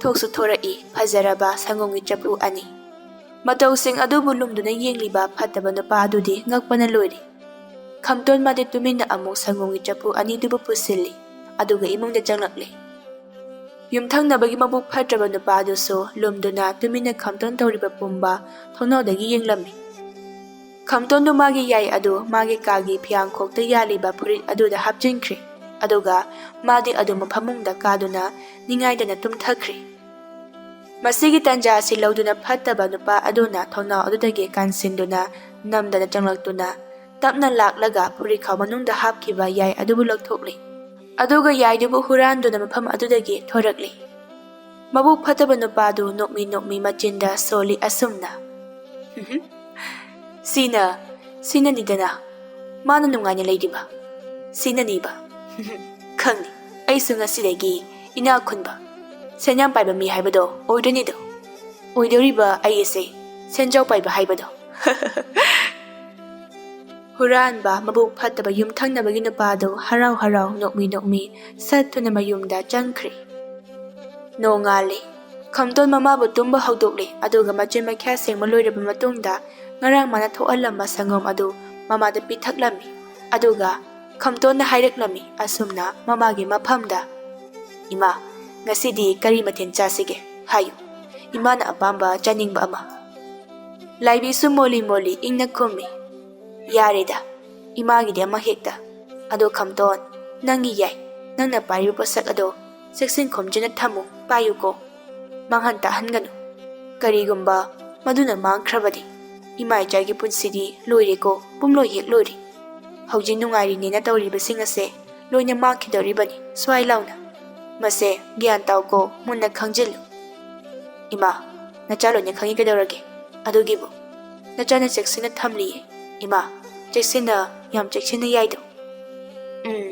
ꯊꯣꯛꯁꯨ ꯊꯣꯔꯛꯏ ꯐꯖꯔꯕ ꯁꯪꯒꯣꯝꯒꯤ ꯆꯐꯨ ꯑꯅꯤ꯫ ꯃꯇꯧꯁꯤꯡ ꯑꯗꯨꯕꯨ ꯂꯨꯝꯗꯨꯅ ꯌꯦꯡꯂꯤꯕ ꯐꯠꯇꯕ ꯅꯨꯄꯥ ꯑꯗꯨꯗꯤ ꯉꯛꯄꯅ ꯂꯣꯏꯔꯤ꯫ ꯈꯝꯇꯣꯟ ꯃꯥꯗꯤ ꯇꯨꯃꯤꯟꯅ ꯑꯃꯨꯛ ꯁꯪꯒꯣꯝꯒꯤ ꯆꯐꯨ ꯑꯅꯤꯗꯨꯕꯨ ꯄꯨꯁꯤꯜꯂꯤ, ꯑꯗꯨꯒ ꯏꯃꯨꯡꯗ ꯆꯪꯂꯛꯂꯤ꯫ ꯌꯨꯝꯊꯪꯅꯕꯒꯤ ꯃꯕꯨꯛ ꯐꯠꯇ꯭ꯔꯕ ꯅꯨꯄꯥ ꯑꯗꯨꯁꯨ ꯂꯨꯝꯗꯨꯅ ꯇꯨꯃꯤꯟꯅ ꯈꯝꯇꯣꯟ ꯇꯧꯔꯤꯕ ꯄꯨꯝꯕ ꯊꯣꯡꯅꯥꯎꯗꯒꯤ ꯌꯦꯡꯂꯝꯃꯤ꯫ ꯈꯝꯇꯣꯟꯗꯨ ꯃꯥꯒꯤ ꯌꯥꯏ ꯑꯗꯨ ꯃꯥꯒꯤ ꯀꯥꯒꯤ ꯐꯤꯌꯥꯡꯈꯣꯛꯇ ꯌꯥꯜꯂꯤꯕ ꯐꯨꯔꯤꯠ ꯑꯗꯨꯗ ꯍꯥꯞꯆꯤꯟꯈ꯭ꯔꯦ, ꯑꯗꯨꯒ ꯃꯥꯗꯤ ꯑꯗꯨꯝ ꯐꯃꯨꯡꯗ ꯀꯥꯗꯨꯅ ꯅꯤꯡꯉꯥꯏꯗꯅ ꯇꯨꯝꯊꯈ꯭ꯔꯦ꯫ ꯃꯁꯤꯒꯤ ꯇꯥꯟꯖꯥ ꯑꯁꯤ ꯂꯧꯗꯨꯅ ꯐꯠꯇꯕ ꯅꯨꯄꯥ ꯑꯗꯨꯅ ꯊꯣꯡꯅꯥꯎ ꯑꯗꯨꯗꯒꯤ ꯀꯥꯟꯁꯤꯟꯗꯨꯅ ꯅꯝꯗꯅ ꯆꯪꯂꯛꯇꯨꯅ ꯇꯞꯅ ꯂꯥꯛꯂꯒ ꯐꯨꯔꯤꯠꯈꯥꯎ ꯃꯅꯨꯡꯗ ꯍꯥꯞꯈꯤꯕ ꯌꯥꯏ ꯑꯗꯨꯕꯨ ꯂꯧꯊꯣꯛꯂꯦ, ꯑꯗꯨꯒ ꯌꯥꯏꯗꯨꯕꯨ ꯍꯨꯔꯥꯟꯗꯨꯅ ꯃꯐꯝ ꯑꯗꯨꯗꯒꯤ ꯊꯣꯔꯛꯂꯦ꯫ ꯃꯕꯨꯛ ꯐꯠꯇꯕ ꯅꯨꯄꯥꯗꯨ ꯅꯣꯛꯃꯤ ꯅꯣꯛꯃꯤ ꯃꯆꯤꯟꯗ ꯁꯣꯜꯂꯤ ꯑꯁꯨꯝꯅ, "ꯁꯤꯅ, ꯁꯤꯅꯅꯤꯗꯅ ꯃꯥꯅ ꯅꯨꯡꯉꯥꯏꯅ ꯂꯩꯔꯤꯕ꯫ ꯁꯤꯅꯅꯤꯕ꯫ ꯈꯪꯅꯤ, ꯑꯩꯁꯨ ꯉꯁꯤꯗꯒꯤ ꯏꯅꯥꯛ ꯈꯨꯟꯕ, ꯁꯦꯟ ꯌꯥꯝ ꯄꯥꯏꯕ ꯃꯤ ꯍꯥꯏꯕꯗꯣ ꯑꯣꯏꯗꯣꯏꯅꯤꯗꯣ꯫ ꯑꯣꯏꯗꯧꯔꯤꯕ ꯑꯩ ꯑꯁꯦ ꯁꯦꯟꯖꯥꯎ ꯄꯥꯏꯕ ꯍꯥꯏꯕꯗꯣ꯫" ꯍꯨꯔꯥꯟꯕ ꯃꯕꯨꯛ ꯐꯠꯇꯕ ꯌꯨꯝꯊꯪꯅꯕꯒꯤ ꯅꯨꯄꯥꯗꯨ ꯍꯔꯥꯎ ꯍꯔꯥꯎ ꯅꯣꯛꯃꯤ ꯅꯣꯛꯃꯤ ꯁꯠ ꯊꯨꯅ ꯃꯌꯨꯝꯗ ꯆꯪꯈ꯭ꯔꯦ꯫ ꯅꯣꯡꯉꯥꯜꯂꯦ꯫ ꯈꯝꯇꯣꯟ ꯃꯃꯥꯕꯨ ꯇꯨꯝꯕ ꯍꯧꯗꯣꯛꯂꯦ, ꯑꯗꯨꯒ ꯃꯆꯤꯟ ꯃꯈ꯭ꯌꯥ ꯁꯦꯡꯕ ꯂꯣꯏꯔꯕ ꯃꯇꯨꯡꯗ ꯉꯔꯥꯡ ꯃꯥꯅ ꯊꯣꯛꯍꯜꯂꯝꯕ ꯁꯪꯒꯣꯝ ꯑꯗꯨ ꯃꯃꯥꯗ ꯄꯤꯊꯛꯂꯝꯃꯤ꯫ ꯑꯗꯨꯒ ꯈꯝꯇꯣꯟꯅ ꯍꯥꯏꯔꯛꯂꯝꯃꯤ ꯑꯁꯨꯝꯅ ꯃꯃꯥꯒꯤ ꯃꯐꯝꯗ, "ꯏꯃꯥ, ꯉꯁꯤꯗꯤ ꯀꯔꯤ ꯃꯊꯦꯜ ꯆꯥꯁꯤꯒꯦ? ꯍꯥꯏꯌꯨ, ꯏꯃꯥꯅ ꯑꯄꯥꯝꯕ ꯆꯥꯅꯤꯡꯕ ꯑꯃ꯫" ꯂꯥꯏꯕꯤꯁꯨ ꯃꯣꯜꯂꯤ ꯃꯣꯜꯂꯤ ꯏꯪꯅ ꯈꯨꯝꯃꯤ, "ꯌꯥꯔꯦꯗ, ꯏꯃꯥꯒꯤꯗꯤ ꯑꯃ ꯍꯦꯛꯇ꯫ ꯑꯗꯣ ꯈꯝꯇꯣꯟ, ꯅꯪꯒꯤ ꯌꯥꯏ, ꯅꯪꯅ ꯄꯥꯏꯔꯤꯕ ꯄꯣꯠꯁꯛ ꯑꯗꯣ ꯆꯦꯛꯁꯤꯟ ꯈꯣꯝꯖꯤꯟꯅ ꯊꯝꯃꯨ, ꯄꯥꯏꯌꯨꯀꯣ꯫ ꯃꯥꯡꯍꯟ ꯇꯥꯛꯍꯟꯒꯅꯨ꯫ ꯀꯔꯤꯒꯨꯝꯕ ꯃꯗꯨꯅ ꯃꯥꯡꯈ꯭ꯔꯕꯗꯤ ꯏꯃꯥ ꯏꯆꯥꯒꯤ ꯄꯨꯟꯁꯤꯗꯤ ꯂꯣꯏꯔꯦꯀꯣ, ꯄꯨꯝꯂꯣꯏ ꯍꯦꯛ ꯂꯣꯏꯔꯦ꯫ ꯍꯧꯖꯤꯛ ꯅꯨꯡꯉꯥꯏꯔꯤꯅꯦꯅ ꯇꯧꯔꯤꯕꯁꯤꯡ ꯑꯁꯦ ꯂꯣꯏꯅ ꯃꯥꯡꯈꯤꯗꯧꯔꯤꯕꯅꯤ ꯁ꯭ꯋꯥꯏ ꯂꯥꯎꯅ꯫" ꯃꯁꯦ ꯒ꯭ꯌꯥꯟ ꯇꯥꯎꯀꯣ, ꯃꯨꯟꯅ ꯈꯪꯖꯤꯜꯂꯨ꯫ ꯏꯃꯥ, ꯅꯆꯥ ꯂꯣꯏꯅ ꯈꯪꯉꯤ, ꯀꯩꯗꯧꯔꯒꯦ? ꯑꯗꯨꯒꯤꯕꯨ ꯅꯆꯥꯅ ꯆꯦꯛꯁꯤꯟꯅ ꯊꯝꯂꯤꯌꯦ꯫ ꯏꯃꯥ, ꯆꯦꯛꯁꯤꯟꯅ, ꯌꯥꯝ ꯆꯦꯛꯁꯤꯟꯅ ꯌꯥꯏꯗꯣ꯫ ꯎꯝ,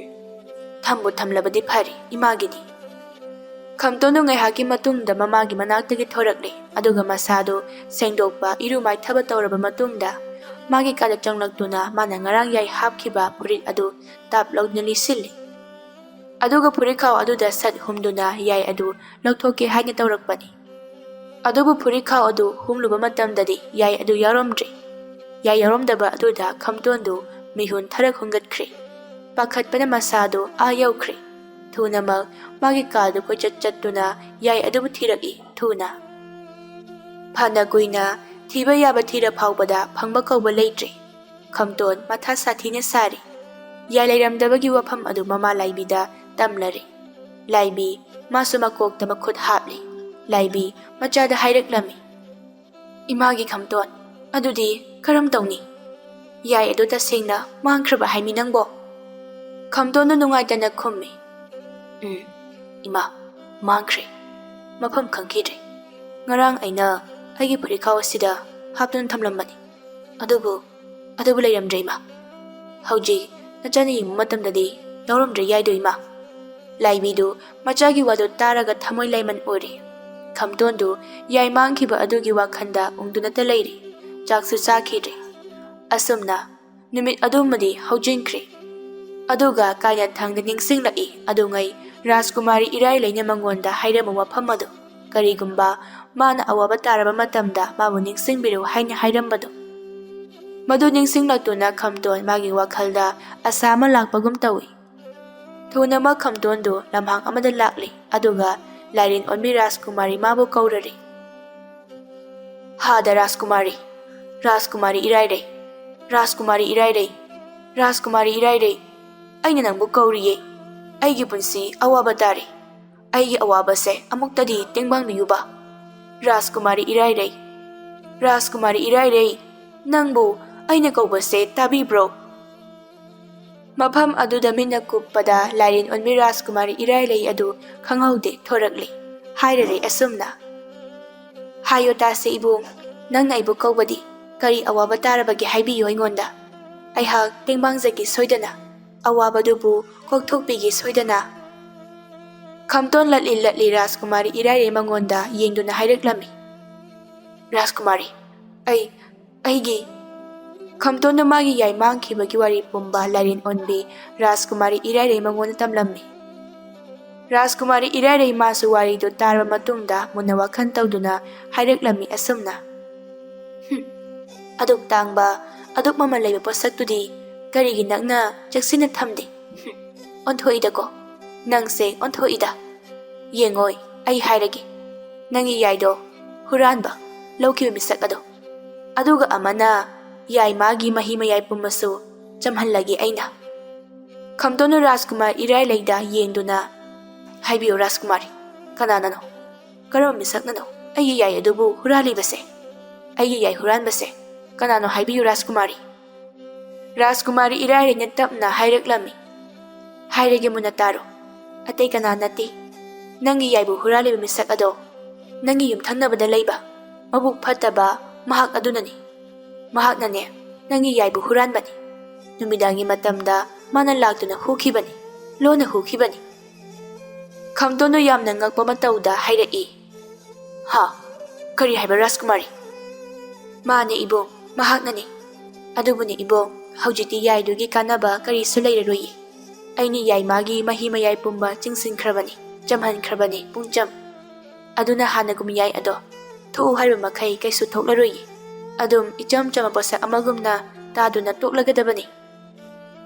ꯊꯝꯕꯨ ꯊꯝꯂꯕꯗꯤ ꯐꯔꯦ, ꯏꯃꯥꯒꯤꯗꯤ꯫ ꯈꯝꯇꯣꯟꯗꯨ ꯉꯥꯏꯍꯥꯛꯀꯤ ꯃꯇꯨꯡꯗ ꯃꯃꯥꯒꯤ ꯃꯅꯥꯛꯇꯒꯤ ꯊꯣꯔꯛꯂꯦ, ꯑꯗꯨꯒ ꯃꯁꯥꯗꯨ ꯁꯦꯡꯗꯣꯛꯄ, ꯏꯔꯨ ꯃꯥꯏꯊꯕ ꯇꯧꯔꯕ ꯃꯇꯨꯡꯗ ꯃꯥꯒꯤ ꯀꯥꯗ ꯆꯪꯂꯛꯇꯨꯅ ꯃꯥꯅ ꯉꯔꯥꯡ ꯌꯥꯏ ꯍꯥꯞꯈꯤꯕ ꯐꯨꯔꯤꯠ ꯑꯗꯨ ꯇꯥꯞ ꯂꯧꯗꯨꯅ ꯂꯤꯠꯁꯤꯜꯂꯤ꯫ ꯑꯗꯨꯒ ꯐꯨꯔꯤꯠꯈꯥꯎ ꯑꯗꯨꯗ ꯁꯠ ꯍꯨꯝꯗꯨꯅ ꯌꯥꯏ ꯑꯗꯨ ꯂꯧꯊꯣꯛꯀꯦ ꯍꯥꯏꯅ ꯇꯧꯔꯛꯄꯅꯤ꯫ ꯑꯗꯨꯕꯨ ꯐꯨꯔꯤꯠꯈꯥꯎ ꯑꯗꯨ ꯍꯨꯝꯂꯨꯕ ꯃꯇꯝꯗꯗꯤ ꯌꯥꯏ ꯑꯗꯨ ꯌꯥꯎꯔꯝꯗ꯭ꯔꯦ꯫ ꯌꯥꯏ ꯌꯥꯎꯔꯝꯗꯕ ꯑꯗꯨꯗ ꯈꯝꯇꯣꯟꯗꯨ ꯃꯤꯍꯨꯟ ꯊꯔꯛ ꯍꯨꯟꯒꯠꯈ꯭ꯔꯦ꯫ ꯄꯥꯈꯠꯄꯅ ꯃꯁꯥꯗꯨ ꯑꯥ ꯌꯧꯈ꯭ꯔꯦ꯫ ꯊꯨꯅꯃꯛ ꯃꯥꯒꯤ ꯀꯥꯗꯨ ꯀꯣꯏꯆꯠ ꯆꯠꯇꯨꯅ ꯌꯥꯏ ꯑꯗꯨꯕꯨ ꯊꯤꯔꯛꯏ, ꯊꯨꯅ꯫ ꯐꯅ ꯀꯨꯏꯅ ꯊꯤꯕ ꯌꯥꯕ ꯊꯤꯔ ꯐꯥꯎꯕꯗ ꯐꯪꯕ ꯀꯧꯕ ꯂꯩꯇ꯭ꯔꯦ꯫ ꯈꯝꯇꯣꯟ ꯃꯊꯥ ꯁꯥꯊꯤꯅ ꯁꯥꯔꯤ꯫ ꯌꯥꯏ ꯂꯩꯔꯝꯗꯕꯒꯤ ꯋꯥꯐꯝ ꯑꯗꯨ ꯃꯃꯥ ꯂꯥꯏꯕꯤꯗ ꯇꯝꯂꯔꯦ꯫ ꯂꯥꯏꯕꯤ ꯃꯥꯁꯨ ꯃꯀꯣꯛꯇ ꯃꯈꯨꯠ ꯍꯥꯞꯂꯤ꯫ ꯂꯥꯏꯕꯤ ꯃꯆꯥꯗ ꯍꯥꯏꯔꯛꯂꯝꯃꯤ, "ꯏꯃꯥꯒꯤ ꯈꯝꯇꯣꯟ, ꯑꯗꯨꯗꯤ ꯀꯔꯝ ꯇꯧꯅꯤ? ꯌꯥꯏ ꯑꯗꯨ ꯇꯁꯦꯡꯅ ꯃꯥꯡꯈ꯭ꯔꯕ ꯍꯥꯏꯃꯤ ꯅꯪꯕꯣ?" ꯈꯝꯇꯣꯟꯗꯨ ꯅꯨꯡꯉꯥꯏꯇꯅ ꯈꯨꯝꯃꯤ, "ꯎꯝ, ꯏꯃꯥ, ꯃꯥꯡꯈ꯭ꯔꯦ꯫ ꯃꯐꯝ ꯈꯪꯈꯤꯗ꯭ꯔꯦ꯫ ꯉꯔꯥꯡ ꯑꯩꯅ ꯑꯩꯒꯤ ꯐꯨꯔꯤꯠꯈꯥꯎ ꯑꯁꯤꯗ ꯍꯥꯞꯇꯨꯅ ꯊꯝꯂꯝꯕꯅꯤ꯫ ꯑꯗꯨꯕꯨ, ꯑꯗꯨꯕꯨ ꯂꯩꯔꯝꯗ꯭ꯔꯦ, ꯏꯃꯥ꯫ ꯍꯧꯖꯤꯛ ꯅꯆꯥꯅ ꯌꯦꯡꯕ ꯃꯇꯝꯗꯗꯤ ꯌꯥꯎꯔꯝꯗ꯭ꯔꯦ ꯌꯥꯏꯗꯣ, ꯏꯃꯥ꯫" ꯂꯥꯏꯕꯤꯗꯨ ꯃꯆꯥꯒꯤ ꯋꯥꯗꯨ ꯇꯥꯔꯒ ꯊꯃꯣꯏ ꯂꯩꯃꯟ ꯑꯣꯏꯔꯦ꯫ ꯈꯝꯇꯣꯟꯗꯨ ꯌꯥꯏ ꯃꯥꯡꯈꯤꯕ ꯑꯗꯨꯒꯤ ꯋꯥꯈꯜꯗ ꯎꯪꯗꯨꯅꯇ ꯂꯩꯔꯦ꯫ ꯆꯥꯛꯁꯨ ꯆꯥꯈꯤꯗ꯭ꯔꯦ꯫ ꯑꯁꯨꯝꯅ ꯅꯨꯃꯤꯠ ꯑꯗꯨꯃꯗꯤ ꯍꯧꯖꯤꯟꯈ꯭ꯔꯦ꯫ ꯑꯗꯨꯒ ꯀꯥꯏꯅꯊꯪꯗ ꯅꯤꯡꯁꯤꯡꯂꯛꯏ ꯑꯗꯨꯉꯩ ꯔꯥꯖꯀꯨꯃꯥꯔꯤ ꯏꯔꯥꯏꯂꯩꯅ ꯃꯉꯣꯟꯗ ꯍꯥꯏꯔꯝꯕ ꯋꯥꯐꯝ ꯑꯗꯨ, ꯀꯔꯤꯒꯨꯝꯕ ꯃꯥꯅ ꯑꯋꯥꯕ ꯇꯥꯔꯕ ꯃꯇꯝꯗ ꯃꯥꯕꯨ ꯅꯤꯡꯁꯤꯡꯕꯤꯔꯨ ꯍꯥꯏꯅ ꯍꯥꯏꯔꯝꯕꯗꯨ꯫ ꯃꯗꯨ ꯅꯤꯡꯁꯤꯡꯂꯛꯇꯨꯅ ꯈꯝꯇꯣꯟ ꯃꯥꯒꯤ ꯋꯥꯈꯜꯗ ꯑꯁꯥ ꯑꯃ ꯂꯥꯛꯄꯒꯨꯝ ꯇꯧꯏ꯫ ꯊꯨꯅꯃꯛ ꯈꯝꯇꯣꯟꯗꯨ ꯂꯝꯍꯥꯡ ꯑꯃꯗ ꯂꯥꯛꯂꯦ, ꯑꯗꯨꯒ ꯂꯥꯏꯔꯦꯟ ꯑꯣꯟꯕꯤ ꯔꯥꯖꯀꯨꯃꯥꯔꯤ ꯃꯥꯕꯨ ꯀꯧꯔꯔꯦ꯫ "ꯍꯥꯗ ꯔꯥꯖꯀꯨꯃꯥꯔꯤ, ꯔꯥꯖꯀꯨꯃꯥꯔꯤ ꯏꯔꯥꯏꯔꯩ, ꯔꯥꯖꯀꯨꯃꯥꯔꯤ ꯏꯔꯥꯏꯔꯩ, ꯔꯥꯖꯀꯨꯃꯥꯔꯤ ꯏꯔꯥꯏꯔꯩ, ꯑꯩꯅ ꯅꯪꯕꯨ ꯀꯧꯔꯤꯌꯦ꯫ ꯑꯩꯒꯤ ꯄꯨꯟꯁꯤ ꯑꯋꯥꯕ ꯇꯥꯔꯦ꯫ ꯑꯩꯒꯤ ꯑꯋꯥꯕꯁꯦ ꯑꯃꯨꯛꯇꯗꯤ ꯇꯦꯡꯕꯥꯡꯕꯤꯌꯨꯕ꯫ ꯔꯥꯖꯀꯨꯃꯥꯔꯤ ꯏꯔꯥꯏꯔꯩ, ꯔꯥꯖꯀꯨꯃꯥꯔꯤ ꯏꯔꯥꯏꯔꯩ, ꯅꯪꯕꯨ ꯑꯩꯅ ꯀꯧꯕꯁꯦ ꯇꯥꯕꯤꯕ꯭ꯔꯣ?" ꯃꯐꯝ ꯑꯗꯨꯗ ꯃꯤꯠꯅ ꯀꯨꯞꯄꯗ ꯂꯥꯏꯔꯦꯟ ꯑꯣꯟꯕꯤ ꯔꯥꯖꯀꯨꯃꯥꯔꯤ ꯏꯔꯥꯏꯂꯩ ꯑꯗꯨ ꯈꯪꯍꯧꯗꯦ ꯊꯣꯔꯛꯂꯤ꯫ ꯍꯥꯏꯔꯔꯦ ꯑꯁꯨꯝꯅ, "ꯍꯥꯏꯌꯣ ꯇꯥꯁꯦ ꯏꯕꯨꯡ, ꯅꯪꯅ ꯑꯩꯕꯨ ꯀꯧꯕꯗꯤ ꯀꯔꯤ ꯑꯋꯥꯕ ꯇꯥꯔꯕꯒꯦ ꯍꯥꯏꯕꯤꯌꯨ ꯑꯩꯉꯣꯟꯗ꯫ ꯑꯩꯍꯥꯛ ꯇꯦꯡꯕꯥꯡꯖꯒꯦ ꯁꯣꯏꯗꯅ, ꯑꯋꯥꯕꯗꯨꯕꯨ ꯀꯣꯛꯊꯣꯛꯄꯤꯒꯦ ꯁꯣꯏꯗꯅ꯫" ꯈꯝꯇꯣꯟ ꯂꯠꯂꯤ ꯂꯠꯂꯤ ꯔꯥꯖꯀꯨꯃꯥꯔꯤ ꯏꯔꯥꯏꯂꯩ ꯃꯉꯣꯟꯗ ꯌꯦꯡꯗꯨꯅ ꯍꯥꯏꯔꯛꯂꯝꯃꯤ, "ꯔꯥꯖꯀꯨꯃꯥꯔꯤ, ꯑꯩ, ꯑꯩꯒꯤ..." ꯈꯝꯇꯣꯟꯗꯨ ꯃꯥꯒꯤ ꯌꯥꯏ ꯃꯥꯡꯈꯤꯕꯒꯤ ꯋꯥꯔꯤ ꯄꯨꯝꯕ ꯂꯥꯏꯔꯦꯟ ꯑꯣꯟꯕꯤ ꯔꯥꯖꯀꯨꯃꯥꯔꯤ ꯏꯔꯥꯏꯂꯩ ꯃꯉꯣꯟꯗ ꯇꯝꯂꯝꯃꯤ꯫ ꯔꯥꯖꯀꯨꯃꯥꯔꯤ ꯏꯔꯥꯏꯂꯩ ꯃꯥꯁꯨ ꯋꯥꯔꯤꯗꯨ ꯇꯥꯔꯕ ꯃꯇꯨꯡꯗ ꯃꯨꯟꯅ ꯋꯥꯈꯜ ꯇꯧꯗꯨꯅ ꯍꯥꯏꯔꯛꯂꯝꯃꯤ ꯑꯁꯨꯝꯅ, "ꯍꯨꯝ, ꯑꯗꯨꯛ ꯇꯥꯡꯕ, ꯑꯗꯨꯛ ꯃꯃꯜ ꯂꯩꯕ ꯄꯣꯠꯁꯛꯇꯨꯗꯤ ꯀꯔꯤꯒꯤ ꯅꯪꯅ ꯆꯦꯛꯁꯤꯟꯅ ꯊꯝꯗꯦ? ꯍꯨꯝ, ꯑꯣꯟꯊꯣꯛꯏꯗꯀꯣ, ꯅꯪꯁꯦ ꯑꯣꯟꯊꯣꯛꯏꯗ꯫ ꯌꯦꯡꯉꯣꯏ, ꯑꯩ ꯍꯥꯏꯔꯒꯦ, ꯅꯪꯒꯤ ꯌꯥꯏꯗꯣ ꯍꯨꯔꯥꯟꯕ ꯂꯧꯈꯤꯕ ꯃꯤꯁꯛ ꯑꯗꯣ, ꯑꯗꯨꯒ ꯑꯃꯅ ꯌꯥꯏ ꯃꯥꯒꯤ ꯃꯍꯤ ꯃꯌꯥꯏ ꯄꯨꯝꯕꯁꯨ ꯆꯝꯍꯜꯂꯒꯦ ꯑꯩꯅ꯫" ꯈꯝꯇꯣꯟꯅ ꯔꯥꯖꯀꯨꯃꯥꯔ ꯏꯔꯥꯏꯂꯩꯗ ꯌꯦꯡꯗꯨꯅ, "ꯍꯥꯏꯕꯤꯌꯨ ꯔꯥꯖꯀꯨꯃꯥꯔꯤ, ꯀꯅꯥꯅꯅꯣ? ꯀꯔꯝꯕ ꯃꯤꯁꯛꯅꯅꯣ ꯑꯩꯒꯤ ꯌꯥꯏ ꯑꯗꯨꯕꯨ ꯍꯨꯔꯥꯜꯂꯤꯕꯁꯦ? ꯑꯩꯒꯤ ꯌꯥꯏ ꯍꯨꯔꯥꯟꯕꯁꯦ ꯀꯅꯥꯅꯣ ꯍꯥꯏꯕꯤꯌꯨ ꯔꯥꯖꯀꯨꯃꯥꯔꯤ꯫" ꯔꯥꯖꯀꯨꯃꯥꯔꯤ ꯏꯔꯥꯏꯂꯩꯅ ꯇꯞꯅ ꯍꯥꯏꯔꯛꯂꯝꯃꯤ, "ꯍꯥꯏꯔꯒꯦ ꯃꯨꯟꯅ ꯇꯥꯔꯣ, ꯑꯇꯩ ꯀꯅꯥ ꯅꯠꯇꯦ, ꯅꯪꯒꯤ ꯌꯥꯏꯕꯨ ꯍꯨꯔꯥꯜꯂꯤꯕ ꯃꯤꯁꯛ ꯑꯗꯣ ꯅꯪꯒꯤ ꯌꯨꯝꯊꯪꯅꯕꯗ ꯂꯩꯕ ꯃꯕꯨꯛ ꯐꯠꯇꯕ ꯃꯍꯥꯛ ꯑꯗꯨꯅꯅꯤ꯫ ꯃꯍꯥꯛꯅꯅꯦ ꯅꯪꯒꯤ ꯌꯥꯏꯕꯨ ꯍꯨꯔꯥꯟꯕꯅꯤ꯫ ꯅꯨꯃꯤꯗꯥꯡꯒꯤ ꯃꯇꯝꯗ ꯃꯥꯅ ꯂꯥꯛꯇꯨꯅ ꯍꯨꯈꯤꯕꯅꯤ, ꯂꯣꯟꯅ ꯍꯨꯈꯤꯕꯅꯤ꯫" ꯈꯝꯇꯣꯟꯗꯨ ꯌꯥꯝꯅ ꯉꯛꯄ ꯃꯇꯧꯗ ꯍꯥꯏꯔꯛꯏ, "ꯍꯥ? ꯀꯔꯤ ꯍꯥꯏꯕ ꯔꯥꯖꯀꯨꯃꯥꯔꯤ?" "ꯃꯥꯅꯦ ꯏꯕꯣ, ꯃꯍꯥꯛꯅꯅꯦ꯫ ꯑꯗꯨꯕꯨꯅꯦ ꯏꯕꯣ, ꯍꯧꯖꯤꯛꯇꯤ ꯌꯥꯏꯗꯨꯒꯤ ꯀꯥꯟꯅꯕ ꯀꯔꯤꯁꯨ ꯂꯩꯔꯔꯣꯏꯌꯦ꯫ ꯑꯩꯅ ꯌꯥꯏ ꯃꯥꯒꯤ ꯃꯍꯤ ꯃꯌꯥꯏ ꯄꯨꯝꯕ ꯆꯤꯡꯁꯤꯟꯈ꯭ꯔꯕꯅꯤ, ꯆꯝꯍꯟꯈ꯭ꯔꯕꯅꯤ ꯄꯨꯡꯆꯝ꯫ ꯑꯗꯨꯅ ꯍꯥꯟꯅꯒꯨꯝ ꯌꯥꯏ ꯑꯗꯣ ꯊꯣꯛꯎ ꯍꯥꯏꯕ ꯃꯈꯩ ꯀꯩꯁꯨ ꯊꯣꯛꯂꯔꯣꯏꯌꯦ꯫ ꯑꯗꯨꯝ ꯏꯆꯝ ꯆꯝꯕ ꯄꯣꯠꯁꯛ ꯑꯃꯒꯨꯝꯅ ꯇꯥꯗꯨꯅ ꯇꯣꯛꯂꯒꯗꯕꯅꯤ꯫"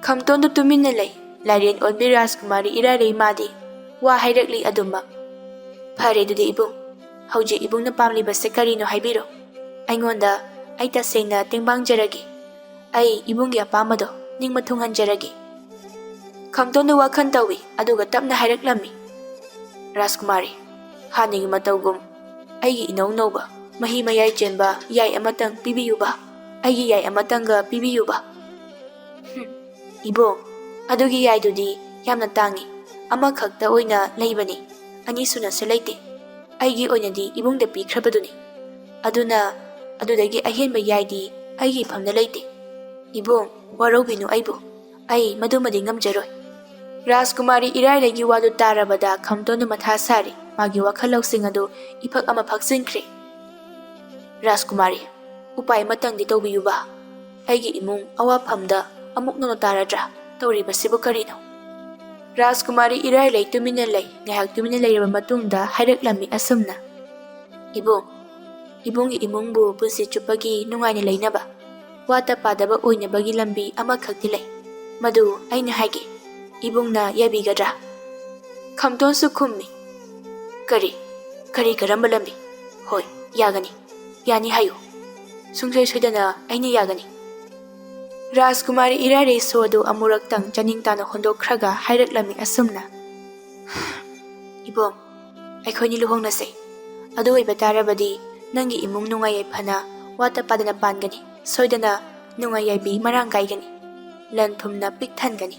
ꯈꯝꯇꯣꯟꯗꯨ ꯇꯨꯃꯤꯟꯅ ꯂꯩ꯫ ꯂꯥꯏꯔꯦꯟ ꯑꯣꯟꯕꯤ ꯔꯥꯖꯀꯨꯃꯥꯔꯤ ꯏꯔꯥꯏꯂꯩ ꯃꯥꯗꯤ ꯋꯥ ꯍꯥꯏꯔꯛꯂꯤ ꯑꯗꯨꯃꯛ꯫ "ꯐꯔꯦ ꯑꯗꯨꯗꯤ ꯏꯕꯨꯡ, ꯍꯧꯖꯤꯛ ꯏꯕꯨꯡꯅ ꯄꯥꯝꯂꯤꯕꯁꯦ ꯀꯔꯤꯅꯣ ꯍꯥꯏꯕꯤꯔꯣ꯫ ꯑꯩꯉꯣꯟꯗ ꯑꯩ ꯇꯁꯦꯡꯅ ꯇꯦꯡꯕꯥꯡꯖꯔꯒꯦ꯫ ꯑꯩ ꯏꯕꯨꯡꯒꯤ ꯑꯄꯥꯝꯕꯗꯣ ꯅꯤꯡꯕ ꯊꯨꯡꯍꯟꯖꯔꯒꯦ꯫" ꯈꯝꯇꯣꯟꯗꯨ ꯋꯥꯈꯜ ꯇꯧꯏ, ꯑꯗꯨꯒ ꯇꯞꯅ ꯍꯥꯏꯔꯛꯂꯝꯃꯤ, "ꯔꯥꯖꯀꯨꯃꯥꯔꯤ, ꯍꯥꯟꯅꯒꯤ ꯃꯇꯧꯒꯨꯝ ꯑꯩꯒꯤ ꯏꯅꯧ ꯅꯧꯕ ꯃꯍꯤ ꯃꯌꯥꯏ ꯆꯦꯟꯕ ꯌꯥꯏ ꯑꯃꯇꯪ ꯄꯤꯕꯤꯌꯨꯕ, ꯑꯩꯒꯤ ꯌꯥꯏ ꯑꯃꯇꯪꯒ ꯄꯤꯕꯤꯌꯨꯕ꯫" "ꯍꯨꯝ, ꯏꯕꯣ, ꯑꯗꯨꯒꯤ ꯌꯥꯏꯗꯨꯗꯤ ꯌꯥꯝꯅ ꯇꯥꯡꯉꯤ꯫ ꯑꯃꯈꯛꯇ ꯑꯣꯏꯅ ꯂꯩꯕꯅꯤ꯫ ꯑꯅꯤꯁꯨꯅꯁꯨ ꯂꯩꯇꯦ꯫ ꯑꯩꯒꯤ ꯑꯣꯏꯅꯗꯤ ꯏꯕꯨꯡꯗ ꯄꯤꯈ꯭ꯔꯕꯗꯨꯅꯤ꯫ ꯑꯗꯨꯅ ꯑꯗꯨꯗꯒꯤ ꯑꯍꯦꯟꯕ ꯌꯥꯏꯗꯤ ꯑꯩꯒꯤ ꯏꯐꯝꯗ ꯂꯩꯇꯦ꯫ ꯏꯕꯨꯡ, ꯋꯥꯔꯧꯕꯤꯅꯨ ꯑꯩꯕꯨ꯫ ꯑꯩ ꯃꯗꯨꯃꯗꯤ ꯉꯝꯖꯔꯣꯏ꯫ ꯔꯥꯖꯀꯨꯃꯥꯔꯤ ꯏꯔꯥꯏꯔꯩꯒꯤ ꯋꯥꯗꯨ ꯇꯥꯔꯕꯗ ꯈꯝꯇꯣꯟꯗꯨ ꯃꯊꯥ ꯁꯥꯔꯤ꯫ ꯃꯥꯒꯤ ꯋꯥꯈꯜ ꯂꯧꯁꯤꯡ ꯑꯗꯨ ꯏꯐꯛ ꯑꯃ ꯐꯛꯆꯤꯟꯈ꯭ꯔꯦ꯫ ꯔꯥꯖꯀꯨꯃꯥꯔꯤ, ꯎꯄꯥꯏ ꯑꯃꯇꯪꯗꯤ ꯇꯧꯕꯤꯌꯨꯕ꯫ ꯑꯩꯒꯤ ꯏꯃꯨꯡ ꯑꯋꯥꯐꯝꯗ ꯑꯃꯨꯛ ꯅꯧꯅ ꯇꯥꯔꯗ꯭ꯔꯥ? ꯇꯧꯔꯤꯕꯁꯤꯕꯨ ꯀꯔꯤꯅꯣ? ꯔꯥꯖꯀꯨꯃꯥꯔꯤ ꯏꯔꯥꯏꯔꯩ ꯇꯨꯃꯤꯟꯅ ꯂꯩ꯫ ꯉꯥꯏꯍꯥꯛ ꯇꯨꯃꯤꯟꯅ ꯂꯩꯔꯕ ꯃꯇꯨꯡꯗ ꯍꯥꯏꯔꯛꯂꯝꯃꯤ ꯑꯁꯨꯝꯅ, ꯏꯕꯨꯡ, ꯏꯕꯨꯡꯒꯤ ꯏꯃꯨꯡꯕꯨ ꯄꯨꯟꯁꯤ ꯆꯨꯞꯄꯒꯤ ꯅꯨꯡꯉꯥꯏꯅ ꯂꯩꯅꯕ, ꯋꯥꯠꯇ ꯄꯥꯗꯕ ꯑꯣꯏꯅꯕꯒꯤ ꯂꯝꯕꯤ ꯑꯃꯈꯛꯇꯤ ꯂꯩ꯫ ꯃꯗꯨ ꯑꯩꯅ ꯍꯥꯏꯒꯦ꯫ ꯏꯕꯨꯡꯅ ꯌꯥꯕꯤꯒꯗ꯭ꯔꯥ? ꯈꯝꯇꯣꯟꯁꯨ ꯈꯨꯝꯃꯤ, ꯀꯔꯤ? ꯀꯔꯤ ꯀꯔꯝꯕ ꯂꯝꯕꯤ? ꯍꯣꯏ, ꯌꯥꯒꯅꯤ꯫ ꯌꯥꯅꯤ ꯍꯥꯏꯌꯨ꯫ ꯁꯨꯡꯁꯣꯏ ꯁꯣꯏꯗꯅ ꯑꯩꯅ ꯌꯥꯒꯅꯤ꯫ ꯔꯥꯖꯀꯨꯃꯥꯔꯤ ꯏꯔꯥꯏꯔꯩ ꯁꯣ ꯑꯗꯨ ꯑꯃꯨꯔꯛꯇꯪ ꯆꯥꯅꯤꯡ ꯇꯥꯅ ꯍꯣꯟꯗꯣꯛꯈ꯭ꯔꯒ ꯍꯥꯏꯔꯛꯂꯝꯃꯤ ꯑꯁꯨꯝꯅ, ꯏꯕꯨꯡ, ꯑꯩꯈꯣꯏꯅꯤ ꯂꯨꯍꯣꯡꯅꯁꯦ꯫ ꯑꯗꯨ ꯑꯣꯏꯕ ꯇꯥꯔꯕꯗꯤ ꯅꯪꯒꯤ ꯏꯃꯨꯡ ꯅꯨꯡꯉꯥꯏ ꯌꯥꯏꯐꯅ ꯋꯥꯠꯇ ꯄꯥꯗꯅ ꯄꯥꯟꯒꯅꯤ꯫ ꯁꯣꯏꯗꯅ ꯅꯨꯡꯉꯥꯏ ꯌꯥꯏꯕꯤ ꯃꯔꯥꯡ ꯀꯥꯏꯒꯅꯤ꯫ ꯂꯟ ꯊꯨꯝꯅ ꯄꯤꯛ ꯊꯟꯒꯅꯤ꯫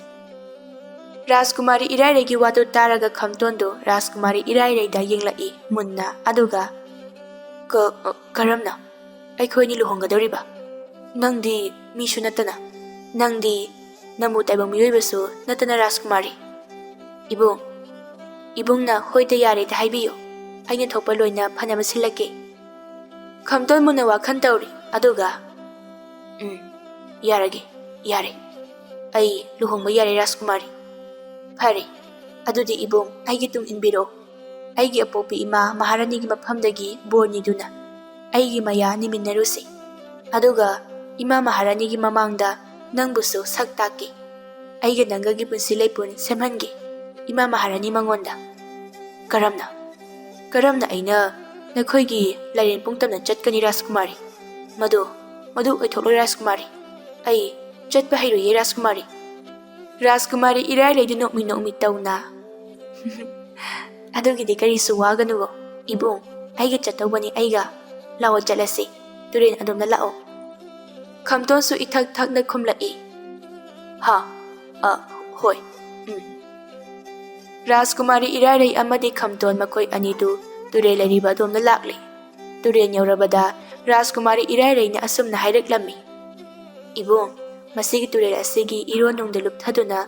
ꯔꯥꯖꯀꯨꯃꯥꯔꯤ ꯏꯔꯥꯏꯔꯩꯒꯤ ꯋꯥꯗꯨ ꯇꯥꯔꯒ ꯈꯝꯇꯣꯟꯗꯨ ꯔꯥꯖꯀꯨꯃꯥꯔꯤ ꯏꯔꯥꯏꯔꯩꯗ ꯌꯦꯡꯂꯛꯏ ꯃꯨꯟꯅ, ꯑꯗꯨꯒ, "ꯀ-, ꯀꯔꯝꯅ? ꯑꯩꯈꯣꯏꯅꯤ ꯂꯨꯍꯣꯡꯒꯗꯧꯔꯤꯕ? ꯅꯪꯗꯤ ꯃꯤꯁꯨ ꯅꯠꯇꯅ, ꯅꯪꯗꯤ ꯅꯃꯨ ꯇꯥꯏꯕꯪ ꯃꯤꯑꯣꯏꯕꯁꯨ ꯅꯠꯇꯅ ꯔꯥꯖꯀꯨꯃꯥꯔꯤ꯫" ꯏꯕꯨꯡ, ꯏꯕꯨꯡꯅ ꯍꯣꯏꯗ ꯌꯥꯔꯦꯗ ꯍꯥꯏꯕꯤꯌꯨ꯫ ꯑꯩꯅ ꯊꯣꯛꯄ ꯂꯣꯏꯅ ꯐꯅꯕ ꯁꯤꯜꯂꯛꯀꯦ꯫ ꯈꯝꯇꯣꯟ ꯃꯨꯟꯅ ꯋꯥꯈꯜ ꯇꯧꯔꯤ, ꯑꯗꯨꯒ, "ꯎꯝ, ꯌꯥꯔꯒꯦ, ꯌꯥꯔꯦ꯫ ꯑꯩ ꯂꯨꯍꯣꯡꯕ ꯌꯥꯔꯦ ꯔꯥꯖꯀꯨꯃꯥꯔꯤ꯫ ꯐꯔꯦ, ꯑꯗꯨꯗꯤ ꯏꯕꯨꯡ, ꯑꯩꯒꯤ ꯇꯨꯡ ꯏꯟꯕꯤꯔꯛꯑꯣ꯫ ꯑꯩꯒꯤ ꯑꯄꯣꯛꯄꯤ ꯏꯃꯥ ꯃꯍꯥꯔꯥꯅꯤꯒꯤ ꯃꯐꯝꯗꯒꯤ ꯕꯣꯔ ꯅꯤꯗꯨꯅ ꯑꯩꯒꯤ ꯃꯌꯥ ꯅꯤꯃꯤꯟꯅꯔꯨꯁꯤ꯫ ꯑꯗꯨꯒ ꯏꯃꯥ ꯃꯍꯥꯔꯥꯅꯤꯒꯤ ꯃꯃꯥꯡꯗ ꯅꯪꯕꯨꯁꯨ ꯁꯛ ꯇꯥꯛꯀꯦ꯫ ꯑꯩꯒ ꯅꯪꯒꯒꯤ ꯄꯨꯟꯁꯤ ꯂꯩꯄꯨꯟ ꯁꯦꯝꯍꯟꯒꯦ ꯏꯃꯥ ꯃꯍꯥꯔꯥꯅꯤ ꯃꯉꯣꯟꯗ꯫" "ꯀꯔꯝꯅ? ꯀꯔꯝꯅ ꯑꯩꯅ ꯅꯈꯣꯏꯒꯤ ꯂꯥꯏꯔꯦꯟ ꯄꯨꯡ ꯇꯝꯅ ꯆꯠꯀꯅꯤ ꯔꯥꯖꯀꯨꯃꯥꯔꯤ? ꯃꯗꯨ, ꯃꯗꯨ ꯑꯣꯏꯊꯣꯛꯂꯣꯏ ꯔꯥꯖꯀꯨꯃꯥꯔꯤ꯫ ꯑꯩ ꯆꯠꯄ ꯍꯩꯔꯣꯏꯌꯦ ꯔꯥꯖꯀꯨꯃꯥꯔꯤ꯫" ꯔꯥꯖꯀꯨꯃꯥꯔꯤ ꯏꯔꯥꯏꯔꯩꯗꯨ ꯅꯣꯛꯃꯤ ꯅꯣꯛꯃꯤ ꯇꯧꯅ, "ꯑꯗꯨꯒꯤꯗꯤ ꯀꯔꯤꯁꯨ ꯋꯥꯒꯅꯨꯋꯣ ꯏꯕꯨꯡ, ꯑꯩꯒ ꯆꯠꯇꯧꯕꯅꯤ ꯑꯩꯒ꯫ ꯂꯥꯛꯑꯣ ꯆꯠꯂꯁꯤ, ꯇꯨꯔꯦꯟ ꯑꯗꯣꯝꯗ ꯂꯥꯛꯑꯣ꯫" ꯈꯝꯇꯣꯟꯁꯨ ꯏꯊꯛ ꯊꯛꯅ ꯈꯨꯝꯂꯛꯏ, "ꯍꯥ? ꯑ, "ꯍꯣꯏ, ꯎꯝ꯫" ꯔꯥꯖꯀꯨꯃꯥꯔꯤ ꯏꯔꯥꯏꯔꯩ ꯑꯃꯗꯤ ꯈꯝꯇꯣꯟ ꯃꯈꯣꯏ ꯑꯅꯤꯗꯨ ꯇꯨꯔꯦꯜ ꯂꯩꯔꯤꯕ ꯑꯗꯣꯝꯗ ꯂꯥꯛꯂꯤ꯫ ꯇꯨꯔꯦꯜ ꯌꯧꯔꯕꯗ ꯔꯥꯖꯀꯨꯃꯥꯔꯤ ꯏꯔꯥꯏꯔꯩꯅ ꯑꯁꯨꯝꯅ ꯍꯥꯏꯔꯛꯂꯝꯃꯤ, "ꯏꯕꯨꯡ, ꯃꯁꯤꯒꯤ ꯇꯨꯔꯦꯜ ꯑꯁꯤꯒꯤ ꯏꯔꯣꯟꯅꯨꯡꯗ ꯂꯨꯞꯊꯗꯨꯅ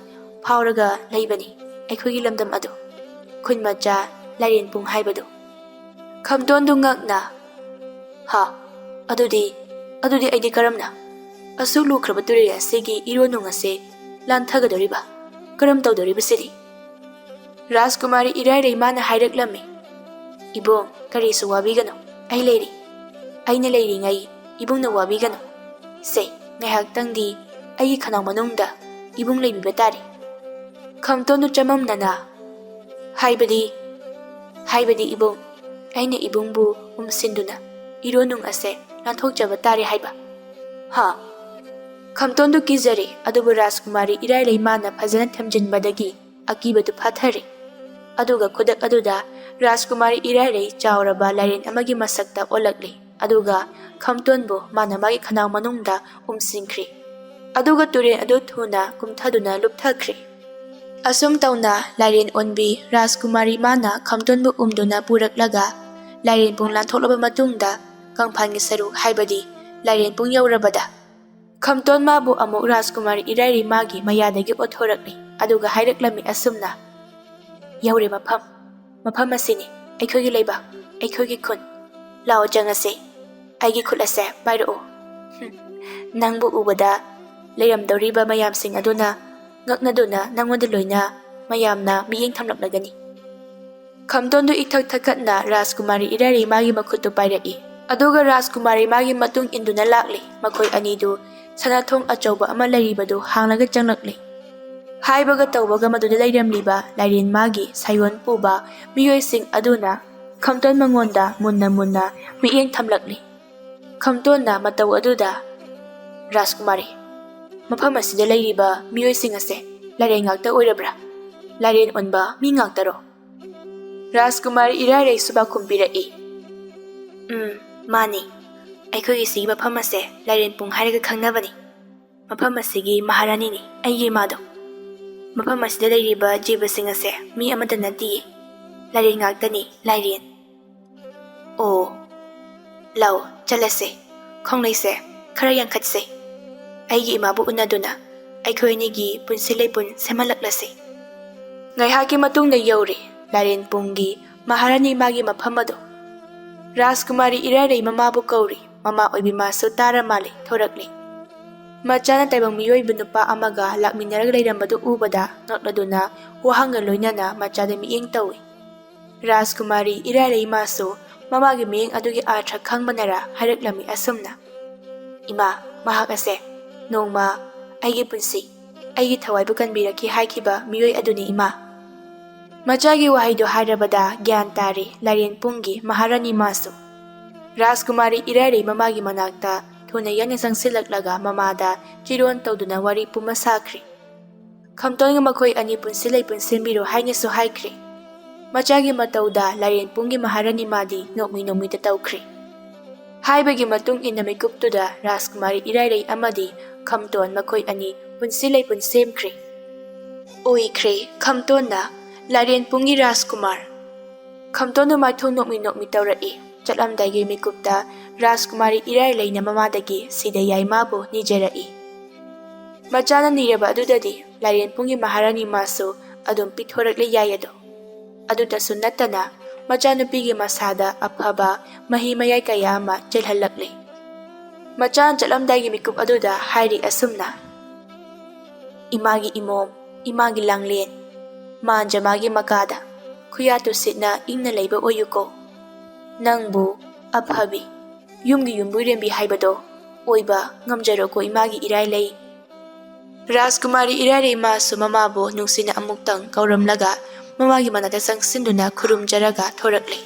ꯐꯥꯎꯔꯒ ꯂꯩꯕꯅꯤ ꯑꯩꯈꯣꯏꯒꯤ ꯂꯝꯗꯝ ꯑꯗꯨ, ꯈꯨꯟ ꯃꯆꯥ ꯂꯥꯏꯔꯦꯟꯄꯨꯡ ꯍꯥꯏꯕꯗꯨ꯫" ꯈꯝꯇꯣꯟꯗꯨ ꯉꯛꯅ, "ꯍꯥ? ꯑꯗꯨꯗꯤ, ꯑꯗꯨꯗꯤ ꯑꯩꯗꯤ ꯀꯔꯝꯅ ꯑꯁꯨꯛ ꯂꯨꯈ꯭ꯔꯕ ꯇꯨꯔꯦꯜ ꯑꯁꯤꯒꯤ ꯏꯔꯣꯟꯅꯨꯡ ꯑꯁꯦ ꯂꯥꯟꯊꯒꯗꯧꯔꯤꯕ? ꯀꯔꯝ ꯇꯧꯗꯧꯔꯤꯕ ꯁꯤꯗꯤ?" ꯔꯥꯖꯀꯨꯃꯥꯔꯤ ꯏꯔꯥꯏꯔꯩ ꯃꯥꯅ ꯍꯥꯏꯔꯛꯂꯝꯃꯤ, "ꯏꯕꯨꯡ, ꯀꯔꯤꯁꯨ ꯋꯥꯕꯤꯒꯅꯨ, ꯑꯩ ꯂꯩꯔꯤ꯫ ꯑꯩꯅ ꯂꯩꯔꯤꯉꯩ ꯏꯕꯨꯡꯅ ꯋꯥꯕꯤꯒꯅꯨ꯫ ꯁꯦ, ꯉꯥꯏꯍꯥꯛꯇꯪꯗꯤ ꯑꯩꯒꯤ ꯈꯅꯥꯎ ꯃꯅꯨꯡꯗ ꯏꯕꯨꯡ ꯂꯩꯕꯤꯕ ꯇꯥꯔꯦ꯫" ꯈꯝꯇꯣꯟꯗꯨ ꯆꯃꯝꯅꯅ, "ꯍꯥꯏꯕꯗꯤ, ꯍꯥꯏꯕꯗꯤ ꯏꯕꯨꯡ, ꯑꯩꯅ ꯏꯕꯨꯡꯕꯨ ꯎꯝꯁꯤꯟꯗꯨꯅ ꯏꯔꯣꯟꯅꯨꯡ ꯑꯁꯦ ꯂꯥꯟꯊꯣꯛꯆꯕ ꯇꯥꯔꯦ ꯍꯥꯏꯕ?" "ꯍꯥ?" ꯈꯝꯇꯣꯟꯗꯨ ꯀꯤꯖꯔꯦ, ꯑꯗꯨꯕꯨ ꯔꯥꯖꯀꯨꯃꯥꯔꯤ ꯏꯔꯥꯏꯔꯩ ꯃꯥꯅ ꯐꯖꯅ ꯊꯦꯝꯖꯤꯟꯕꯗꯒꯤ ꯑꯀꯤꯕꯗꯨ ꯐꯥꯊꯔꯦ꯫ ꯑꯗꯨꯒ ꯈꯨꯗꯛ ꯑꯗꯨꯗ ꯔꯥꯖꯀꯨꯃꯥꯔꯤ ꯏꯔꯥꯏꯔꯩ ꯆꯥꯎꯔꯕ ꯂꯥꯏꯔꯦꯟ ꯑꯃꯒꯤ ꯃꯁꯛꯇ ꯑꯣꯜꯂꯛꯂꯦ, ꯑꯗꯨꯒ ꯈꯝꯇꯣꯟꯕꯨ ꯃꯥꯅ ꯃꯥꯒꯤ ꯈꯅꯥꯎ ꯃꯅꯨꯡꯗ ꯎꯝꯁꯤꯟꯈ꯭ꯔꯦ꯫ ꯑꯗꯨꯒ ꯇꯨꯔꯦꯜ ꯑꯗꯨ ꯊꯨꯅ ꯀꯨꯝꯊꯗꯨꯅ ꯂꯨꯞꯊꯈ꯭ꯔꯦ꯫ ꯑꯁꯨꯝ ꯇꯧꯅ ꯂꯥꯏꯔꯦꯟ ꯑꯣꯟꯕꯤ ꯔꯥꯖꯀꯨꯃꯥꯔꯤ ꯃꯥꯅ ꯈꯝꯇꯣꯟꯕꯨ ꯎꯝꯗꯨꯅ ꯄꯨꯔꯛꯂꯒ ꯂꯥꯏꯔꯦꯟꯄꯨꯡ ꯂꯥꯟꯊꯣꯛꯂꯕ ꯃꯇꯨꯡꯗ ꯀꯪꯐꯥꯟꯒꯤ ꯁꯔꯨꯛ, ꯍꯥꯏꯕꯗꯤ ꯂꯥꯏꯔꯦꯟꯄꯨꯡ ꯌꯧꯔꯕꯗ, ꯈꯝꯇꯣꯟ ꯃꯥꯕꯨ ꯑꯃꯨꯛ ꯔꯥꯖꯀꯨꯃꯥꯔꯤ ꯏꯔꯥꯏꯔꯩ ꯃꯥꯒꯤ ꯃꯌꯥꯗꯒꯤ ꯑꯣꯠꯊꯣꯔꯛꯂꯤ, ꯑꯗꯨꯒ ꯍꯥꯏꯔꯛꯂꯝꯃꯤ ꯑꯁꯨꯝꯅ, "ꯌꯧꯔꯦ ꯃꯐꯝ꯫ ꯃꯐꯝ ꯑꯁꯤꯅꯤ ꯑꯩꯈꯣꯏꯒꯤ ꯂꯩꯕꯥꯛ, ꯑꯩꯈꯣꯏꯒꯤ ꯈꯨꯟ꯫ ꯂꯥꯛꯑꯣ ꯆꯪꯉꯁꯦ꯫ ꯑꯩꯒꯤ ꯈꯨꯠ ꯑꯁꯦ ꯄꯥꯏꯔꯛꯑꯣ꯫ ꯍꯨꯝ, ꯅꯪꯕꯨ ꯎꯕꯗ ꯂꯩꯔꯝꯗꯧꯔꯤꯕ ꯃꯌꯥꯝꯁꯤꯡ ꯑꯗꯨꯅ ꯉꯛꯅꯗꯨꯅ ꯅꯪꯉꯣꯟꯗ ꯂꯣꯏꯅ ꯃꯌꯥꯝꯅ ꯃꯤꯠꯌꯦꯡ ꯊꯝꯂꯛꯂꯒꯅꯤ꯫" ꯈꯝꯇꯣꯟꯗꯨ ꯏꯊꯛ ꯊꯛꯀꯠꯅ ꯔꯥꯖꯀꯨꯃꯥꯔꯤ ꯏꯔꯥꯏꯔꯩ ꯃꯥꯒꯤ ꯃꯈꯨꯠꯇꯨ ꯄꯥꯏꯔꯛꯏ, ꯑꯗꯨꯒ ꯔꯥꯖꯀꯨꯃꯥꯔꯤ ꯃꯥꯒꯤ ꯃꯇꯨꯡ ꯏꯟꯗꯨꯅ ꯂꯥꯛꯂꯤ꯫ ꯃꯈꯣꯏ ꯑꯅꯤꯗꯨ ꯁꯅꯥꯊꯣꯡ ꯑꯆꯧꯕ ꯑꯃ ꯂꯩꯔꯤꯕꯗꯨ ꯍꯥꯡꯂꯒ ꯆꯪꯂꯛꯂꯤ꯫ ꯍꯥꯏꯕꯒ ꯇꯧꯕꯒ ꯃꯗꯨꯗ ꯂꯩꯔꯝꯂꯤꯕ ꯂꯥꯏꯔꯦꯟ ꯃꯥꯒꯤ ꯁꯥꯌꯣꯟ ꯄꯨꯕ ꯃꯤꯑꯣꯏꯁꯤꯡ ꯑꯗꯨꯅ ꯈꯝꯇꯣꯟ ꯃꯉꯣꯟꯗ ꯃꯨꯟꯅ ꯃꯨꯟꯅ ꯃꯤꯠꯌꯦꯡ ꯊꯝꯂꯛꯂꯤ꯫ ꯈꯝꯇꯣꯟꯅ ꯃꯇꯧ ꯑꯗꯨꯗ, "ꯔꯥꯖꯀꯨꯃꯥꯔꯤ, ꯃꯐꯝ ꯑꯁꯤꯗ ꯂꯩꯔꯤꯕ ꯃꯤꯑꯣꯏꯁꯤꯡ ꯑꯁꯦ ꯂꯥꯏꯔꯦꯟ ꯉꯥꯛꯇ ꯑꯣꯏꯔꯕ꯭ꯔꯥ? ꯂꯥꯏꯔꯦꯟ ꯑꯣꯟꯕ ꯃꯤ ꯉꯥꯛꯇꯔꯣ?" ꯔꯥꯖꯀꯨꯃꯥꯔꯤ ꯏꯔꯥꯏꯔꯩꯁꯨ ꯄꯥꯎꯈꯨꯝ ꯄꯤꯔꯛꯏ, "ꯎꯝ, ꯃꯥꯅꯤ꯫ ꯑꯩꯈꯣꯏꯒꯤ ꯁꯤꯒꯤ ꯃꯐꯝ ꯑꯁꯦ ꯂꯥꯏꯔꯦꯟꯄꯨꯡ ꯍꯥꯏꯔꯒ ꯈꯪꯅꯕꯅꯤ꯫ ꯃꯐꯝ ꯑꯁꯤꯒꯤ ꯃꯍꯥꯔꯥꯅꯤꯅꯤ ꯑꯩꯒꯤ ꯏꯃꯥꯗꯣ꯫" ꯃꯐꯝ ꯑꯁꯤꯗ ꯂꯩꯔꯤꯕ ꯖꯤꯕꯁꯤꯡ ꯑꯁꯦ ꯃꯤ ꯑꯃꯠꯇ ꯅꯠꯇꯤꯌꯦ꯫ ꯂꯥꯏꯔꯦꯟ ꯉꯥꯛꯇꯅꯤ, ꯂꯥꯏꯔꯦꯟ꯫ ꯑꯣ, ꯂꯥꯎ, ꯆꯠꯂꯁꯦ꯫ ꯈꯣꯡꯂꯩꯁꯦ, ꯈꯔ ꯌꯥꯡꯈꯠꯁꯦ꯫ ꯑꯩꯒꯤ ꯏꯃꯥꯕꯨ ꯎꯅꯗꯨꯅ ꯑꯩꯈꯣꯏ ꯑꯅꯤꯒꯤ ꯄꯨꯟꯁꯤ ꯂꯩꯄꯨꯟ ꯁꯦꯝꯍꯜꯂꯛꯂꯁꯤ꯫ ꯉꯥꯏꯍꯥꯛꯀꯤ ꯃꯇꯨꯡꯗ ꯌꯧꯔꯦ ꯂꯥꯏꯔꯦꯟ ꯄꯨꯡꯒꯤ ꯃꯍꯥꯔꯥꯅꯤ ꯃꯥꯒꯤ ꯃꯐꯝ ꯑꯗꯨ꯫ ꯔꯥꯖꯀꯨꯃꯥꯔꯤ ꯏꯔꯥꯏꯔꯩ ꯃꯃꯥꯕꯨ ꯀꯧꯔꯤ꯫ ꯃꯃꯥ ꯑꯣꯏꯕꯤ ꯃꯥꯁꯨ ꯇꯥꯔ ꯃꯥꯜꯂꯦ, ꯊꯣꯔꯛꯂꯦ꯫ ꯃꯆꯥꯅ ꯇꯥꯏꯕꯪ ꯃꯤꯑꯣꯏꯕ ꯅꯨꯄꯥ ꯑꯃꯒ ꯂꯥꯛꯃꯤꯟꯅꯔꯒ ꯂꯩꯔꯝꯕꯗꯨ ꯎꯕꯗ ꯉꯛꯂꯗꯨꯅ ꯋꯥꯍꯪꯒ ꯂꯣꯏꯅꯅ ꯃꯆꯥꯗ ꯃꯤꯠꯌꯦꯡ ꯇꯧꯏ꯫ ꯔꯥꯖꯀꯨꯃꯥꯔꯤ ꯏꯔꯥꯏꯔꯩ ꯃꯥꯁꯨ ꯃꯃꯥꯒꯤ ꯃꯤꯠꯌꯦꯡ ꯑꯗꯨꯒꯤ ꯑꯥꯔꯊ ꯈꯪꯕꯅꯔ ꯍꯥꯏꯔꯛꯂꯝꯃꯤ ꯑꯁꯨꯝꯅ, "ꯏꯃꯥ, ꯃꯍꯥꯛ ꯑꯁꯦ ꯅꯣꯡꯃ ꯑꯩꯒꯤ ꯄꯨꯟꯁꯤ, ꯑꯩꯒꯤ ꯊꯋꯥꯏꯕꯨ ꯀꯟꯕꯤꯔꯛꯈꯤ ꯍꯥꯏꯈꯤꯕ ꯃꯤꯑꯣꯏ ꯑꯗꯨꯅꯤ, ꯏꯃꯥ꯫" ꯃꯆꯥꯒꯤ ꯋꯥꯍꯩꯗꯨ ꯍꯥꯏꯔꯕꯗ ꯒ꯭ꯌꯥꯟ ꯇꯥꯔꯦ ꯂꯥꯏꯔꯦꯟ ꯄꯨꯡꯒꯤ ꯃꯍꯥꯔꯥꯅꯤ ꯃꯥꯁꯨ꯫ ꯔꯥꯖꯀꯨꯃꯥꯔꯤ ꯏꯔꯥꯏꯔꯩ ꯃꯃꯥꯒꯤ ꯃꯅꯥꯛꯇ ꯊꯨꯅ ꯌꯥꯡꯅ ꯆꯪꯁꯤꯜꯂꯛꯂꯒ ꯃꯃꯥꯗ ꯆꯤꯔꯣꯟ ꯇꯧꯗꯨꯅ ꯋꯥꯔꯤ ꯄꯨꯝꯕ ꯁꯥꯈ꯭ꯔꯦ꯫ ꯈꯝꯇꯣꯟꯒ ꯃꯈꯣꯏ ꯑꯅꯤ ꯄꯨꯟꯁꯤ ꯂꯩꯄꯨꯟ ꯁꯦꯝꯕꯤꯔꯣ ꯍꯥꯏꯅꯁꯨ ꯍꯥꯏꯈ꯭ꯔꯦ꯫ ꯃꯆꯥꯒꯤ ꯃꯇꯧꯗ ꯂꯥꯏꯔꯦꯟ ꯄꯨꯡꯒꯤ ꯃꯍꯥꯔꯥꯅꯤ ꯃꯥꯗꯤ ꯅꯣꯛꯃꯤ ꯅꯣꯛꯃꯤꯗ ꯇꯧꯈ꯭ꯔꯦ꯫ ꯍꯥꯏꯕꯒꯤ ꯃꯇꯨꯡ ꯏꯟꯅ ꯃꯤꯀꯨꯞꯇꯨꯗ ꯔꯥꯖꯀꯨꯃꯥꯔꯤ ꯏꯔꯥꯏꯔꯩ ꯑꯃꯗꯤ ꯈꯝꯇꯣꯟ ꯃꯈꯣꯏ ꯑꯅꯤ ꯄꯨꯟꯁꯤ ꯂꯩꯄꯨꯟ ꯁꯦꯝꯈ꯭ꯔꯦ꯫ ꯑꯣꯏꯈ꯭ꯔꯦ ꯈꯝꯇꯣꯟꯅ ꯂꯥꯏꯔꯦꯟ ꯄꯨꯡꯒꯤ ꯔꯥꯖꯀꯨꯃꯥꯔ꯫ ꯈꯝꯇꯣꯟꯗꯨ ꯃꯥꯏꯊꯣꯡ ꯅꯣꯛꯃꯤ ꯅꯣꯛꯃꯤ ꯇꯧꯔꯛꯏ꯫ ꯆꯠꯂꯝꯗꯥꯏꯒꯤ ꯃꯤꯀꯨꯞꯇ ꯔꯥꯖꯀꯨꯃꯥꯔꯤ ꯏꯔꯥꯏꯔꯩꯅ ꯃꯃꯥꯗꯒꯤ ꯁꯤꯗ ꯌꯥꯏꯃꯥꯕꯨ ꯅꯤꯖꯔꯛꯏ꯫ ꯃꯆꯥꯅ ꯅꯤꯔꯕ ꯑꯗꯨꯗꯗꯤ ꯂꯥꯏꯔꯦꯟ ꯄꯨꯡꯒꯤ ꯃꯍꯥꯔꯥꯅꯤ ꯃꯥꯁꯨ ꯑꯗꯨꯝ ꯄꯤꯊꯣꯔꯛꯂꯦ ꯌꯥꯏ ꯑꯗꯣ꯫ ꯑꯗꯨꯇꯁꯨ ꯅꯠꯇꯅ ꯃꯆꯥꯅꯨꯄꯤꯒꯤ ꯃꯁꯥꯗ ꯑꯐꯕ ꯃꯍꯤ ꯃꯌꯥꯏ ꯀꯌꯥ ꯑꯃ ꯆꯦꯜꯍꯜꯂꯛꯂꯦ꯫ ꯃꯆꯥꯅ ꯆꯠꯂꯝꯗꯥꯏꯒꯤ ꯃꯤꯀꯨꯞ ꯑꯗꯨꯗ ꯍꯥꯏꯔꯤ ꯑꯁꯨꯝꯅ, "ꯏꯃꯥꯒꯤ ꯏꯃꯣꯝ, ꯏꯃꯥꯒꯤ ꯂꯥꯡꯂꯦꯟ, ꯃꯥꯟꯖ ꯃꯥꯒꯤ ꯃꯀꯥꯗ ꯈꯨꯌꯥ ꯇꯨꯁꯤꯠꯅ ꯏꯪꯅ ꯂꯩꯕ ꯑꯣꯏꯌꯨꯀꯣ꯫ ꯅꯪꯕꯨ ꯑꯐꯕꯤ, ꯌꯨꯝꯒꯤ ꯌꯨꯝꯕꯨꯔꯦꯝꯕꯤ ꯍꯥꯏꯕꯗꯣ ꯑꯣꯏꯕ ꯉꯝꯖꯔꯣꯀꯣ ꯏꯃꯥꯒꯤ ꯏꯔꯥꯏꯂꯩ꯫" ꯔꯥꯖꯀꯨꯃꯥꯔꯤ ꯏꯔꯥꯏꯔꯩ ꯃꯥꯁꯨ ꯃꯃꯥꯕꯨ ꯅꯨꯡꯁꯤꯅ ꯑꯃꯨꯛꯇꯪ ꯀꯧꯔꯝꯂꯒ ꯃꯃꯥꯒꯤ ꯃꯅꯥꯛꯇ ꯆꯪꯁꯤꯟꯗꯨꯅ ꯈꯨꯔꯨꯝꯖꯔꯒ ꯊꯣꯔꯛꯂꯦ꯫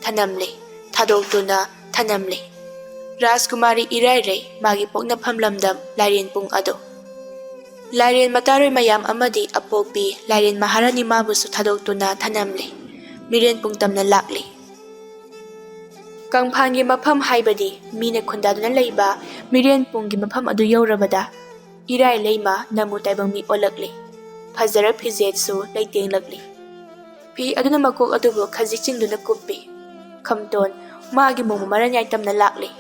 ꯊꯅꯝꯂꯦ, ꯊꯥꯗꯣꯛꯇꯨꯅ ꯊꯅꯝꯂꯦ꯫ ꯔꯥꯖꯀꯨꯃꯥꯔꯤ ꯏꯔꯥꯏꯔꯩ ꯃꯥꯒꯤ ꯄꯣꯛꯅꯐꯝ ꯂꯝꯗꯝ ꯂꯥꯏꯔꯦꯟ ꯄꯨꯡ ꯑꯗꯣ꯫ ꯂꯥꯏꯔꯦꯟ ꯃꯇꯥꯔꯣꯏ ꯃꯌꯥꯝ ꯑꯃꯗꯤ ꯑꯄꯣꯛꯄꯤ ꯂꯥꯏꯔꯦꯟ ꯃꯍꯥꯔꯥꯅꯤ ꯃꯥꯕꯨꯁꯨ ꯊꯥꯗꯣꯛꯇꯨꯅ ꯊꯅꯝꯂꯦ꯫ ꯃꯤꯔꯦꯟ ꯄꯨꯡ ꯇꯝꯅ ꯂꯥꯛꯂꯦ꯫ ꯀꯪꯐꯥꯟꯒꯤ ꯃꯐꯝ ꯍꯥꯏꯕꯗꯤ ꯃꯤꯅ ꯈꯨꯟꯗꯥꯗꯨꯅ ꯂꯩꯕ ꯃꯤꯔꯦꯟ ꯄꯨꯡꯒꯤ ꯃꯐꯝ ꯑꯗꯨ ꯌꯧꯔꯕꯗ ꯏꯔꯥꯏ ꯂꯩꯃ ꯅꯃꯨ ꯇꯥꯏꯕꯪ ꯃꯤ ꯑꯣꯜꯂꯛꯂꯦ꯫ ꯐꯖꯔ ꯐꯤꯖꯦꯠꯁꯨ ꯂꯩꯇꯦꯡꯂꯛꯂꯤ꯫ ꯐꯤ ꯑꯗꯨꯅ ꯃꯀꯣꯛ ꯑꯗꯨꯕꯨ ꯈꯖꯤꯛ ꯆꯤꯡꯗꯨꯅ ꯀꯨꯞꯄꯤ꯫ ꯈꯝꯇꯣꯟ ꯃꯥꯒꯤ ꯃꯣꯃꯣ ꯃꯔꯟ ꯌꯥꯏ ꯇꯝꯅ ꯂꯥꯛꯂꯤ꯫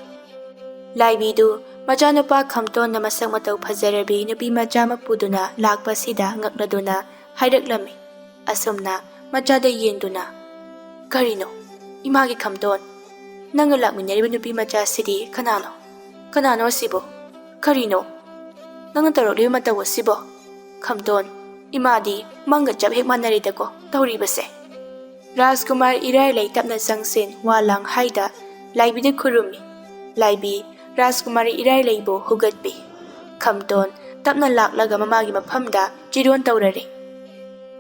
ꯂꯥꯏꯕꯤꯗꯨ ꯃꯆꯥꯅꯨꯄꯥ ꯈꯝꯇꯣꯟꯅ ꯃꯁꯛ ꯃꯇꯧ ꯐꯖꯔꯕꯤ ꯅꯨꯄꯤ ꯃꯆꯥ ꯑꯃ ꯄꯨꯗꯨꯅ ꯂꯥꯛꯄꯁꯤꯗ ꯉꯛꯂꯗꯨꯅ ꯍꯥꯏꯔꯛꯂꯝꯃꯤ꯫ ꯑꯁꯨꯝꯅ ꯃꯆꯥꯗ ꯌꯦꯡꯗꯨꯅ, "ꯀꯔꯤꯅꯣ? ꯏꯃꯥꯒꯤ ꯈꯝꯇꯣꯟ, ꯅꯪꯒ ꯂꯥꯛꯃꯤꯟꯅꯔꯤꯕ ꯅꯨꯄꯤ ꯃꯆꯥꯁꯤꯗꯤ ꯀꯅꯥꯅꯣ? ꯀꯅꯥꯅꯣ ꯑꯁꯤꯕꯣ? ꯀꯔꯤꯅꯣ ꯅꯪꯅ ꯇꯧꯔꯛꯂꯤꯕ ꯃꯇꯧ ꯑꯁꯤꯕꯣ? ꯈꯝꯇꯣꯟ, ꯏꯃꯥꯗꯤ ꯃꯪꯒ ꯆꯞ ꯍꯦꯛ ꯃꯥꯟꯅꯔꯦꯗꯀꯣ ꯇꯧꯔꯤꯕꯁꯦ?" ꯔꯥꯖꯀꯨꯃꯥꯔ ꯏꯔꯥꯏꯂꯩ ꯇꯞꯅ ꯆꯪꯁꯤꯟ ꯋꯥ ꯂꯥꯡ ꯍꯥꯏꯗ ꯂꯥꯏꯕꯤꯗ ꯈꯨꯔꯨꯝꯃꯤ꯫ ꯂꯥꯏꯕꯤ ꯔꯥꯖꯀꯨꯃꯥꯔꯤ ꯏꯔꯥꯏꯂꯩꯕꯨ ꯍꯨꯒꯠꯄꯤ꯫ ꯈꯝꯇꯣꯟ ꯇꯞꯅ ꯂꯥꯛꯂꯒ ꯃꯃꯥꯒꯤ ꯃꯐꯝꯗ ꯆꯤꯔꯣꯟ ꯇꯧꯔꯔꯦ꯫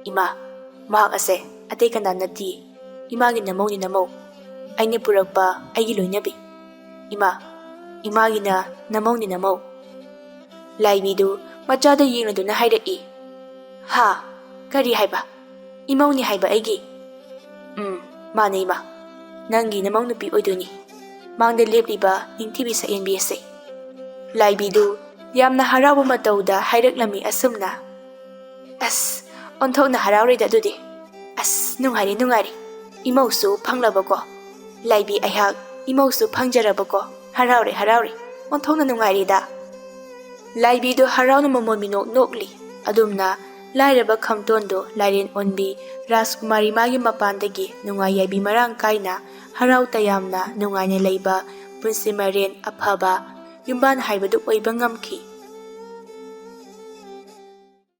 "ꯏꯃꯥ, ꯃꯍꯥꯛ ꯑꯁꯦ ꯑꯇꯩ ꯀꯅꯥ ꯅꯠꯇꯤꯌꯦ, ꯏꯃꯥꯒꯤ ꯅꯃꯧꯅꯤ ꯅꯃꯧ꯫ ꯑꯩꯅ ꯄꯨꯔꯛꯄ ꯑꯩꯒꯤ ꯂꯣꯏꯅꯕꯤ꯫ ꯏꯃꯥ, ꯏꯃꯥꯒꯤꯅ ꯅꯃꯧꯅꯤ ꯅꯃꯧ꯫" ꯂꯥꯏꯕꯤꯗꯨ ꯃꯆꯥꯗ ꯌꯦꯡꯂꯗꯨꯅ ꯍꯥꯏꯔꯛꯏ꯫ "ꯍꯥ? ꯀꯔꯤ ꯍꯥꯏꯕ? ꯏꯃꯧꯅꯤ ꯍꯥꯏꯕ ꯑꯩꯒꯤ?" "ꯎꯝ, ꯃꯥꯅꯦ ꯏꯃꯥ, ꯅꯪꯒꯤ ꯅꯃꯧ ꯅꯨꯄꯤ ꯑꯣꯏꯗꯣꯏꯅꯤ, ꯃꯥꯡꯗ ꯂꯦꯞꯂꯤꯕ ꯅꯤꯡꯊꯤꯕꯤ ꯁꯛꯌꯦꯡꯕꯤ ꯑꯁꯦ꯫" ꯂꯥꯏꯕꯤꯗꯨ ꯌꯥꯝꯅ ꯍꯔꯥꯎꯕ ꯃꯇꯧꯗ ꯍꯥꯏꯔꯛꯂꯝꯃꯤ ꯑꯁꯨꯝꯅ꯫ "ꯑꯁ, ꯑꯣꯟꯊꯣꯛꯅ ꯍꯔꯥꯎꯔꯦꯗ ꯑꯗꯨꯗꯤ꯫ ꯑꯁ, ꯅꯨꯡꯉꯥꯏꯔꯦ, ꯅꯨꯡꯉꯥꯏꯔꯦ꯫ ꯏꯃꯧꯁꯨ ꯐꯪꯂꯕꯀꯣ꯫ ꯂꯥꯏꯕꯤ ꯑꯩꯍꯥꯛ ꯏꯃꯧꯁꯨ ꯐꯪꯖꯔꯕꯀꯣ꯫ ꯍꯔꯥꯎꯔꯦ, ꯍꯔꯥꯎꯔꯦ꯫ ꯑꯣꯟꯊꯣꯛꯅ ꯅꯨꯡꯉꯥꯏꯔꯦꯗ꯫" ꯂꯥꯏꯕꯤꯗꯨ ꯍꯔꯥꯎꯅ ꯃꯃꯣꯟ ꯃꯤꯅꯣꯛ ꯅꯣꯛꯂꯤ꯫ ꯑꯗꯨꯝꯅ ꯂꯥꯏꯔꯕ ꯈꯝꯇꯣꯟꯗꯨ ꯂꯥꯏꯔꯦꯟ ꯑꯣꯟꯕꯤ ꯔꯥꯖꯀꯨꯃꯥꯔꯤ ꯃꯥꯒꯤ ꯃꯄꯥꯟꯗꯒꯤ ꯅꯨꯡꯉꯥꯏ ꯌꯥꯏꯕꯤ ꯃꯔꯥꯡ ꯀꯥꯏꯅ ꯍꯔꯥꯎ ꯇꯌꯥꯝꯅ ꯅꯨꯡꯉꯥꯏꯅ ꯂꯩꯕ ꯄꯨꯟꯁꯤ ꯃꯔꯦꯟ ꯑꯐꯕ ꯌꯨꯝꯕꯥꯟ ꯍꯥꯏꯕꯗꯨ ꯑꯣꯏꯕ ꯉꯝꯈꯤ꯫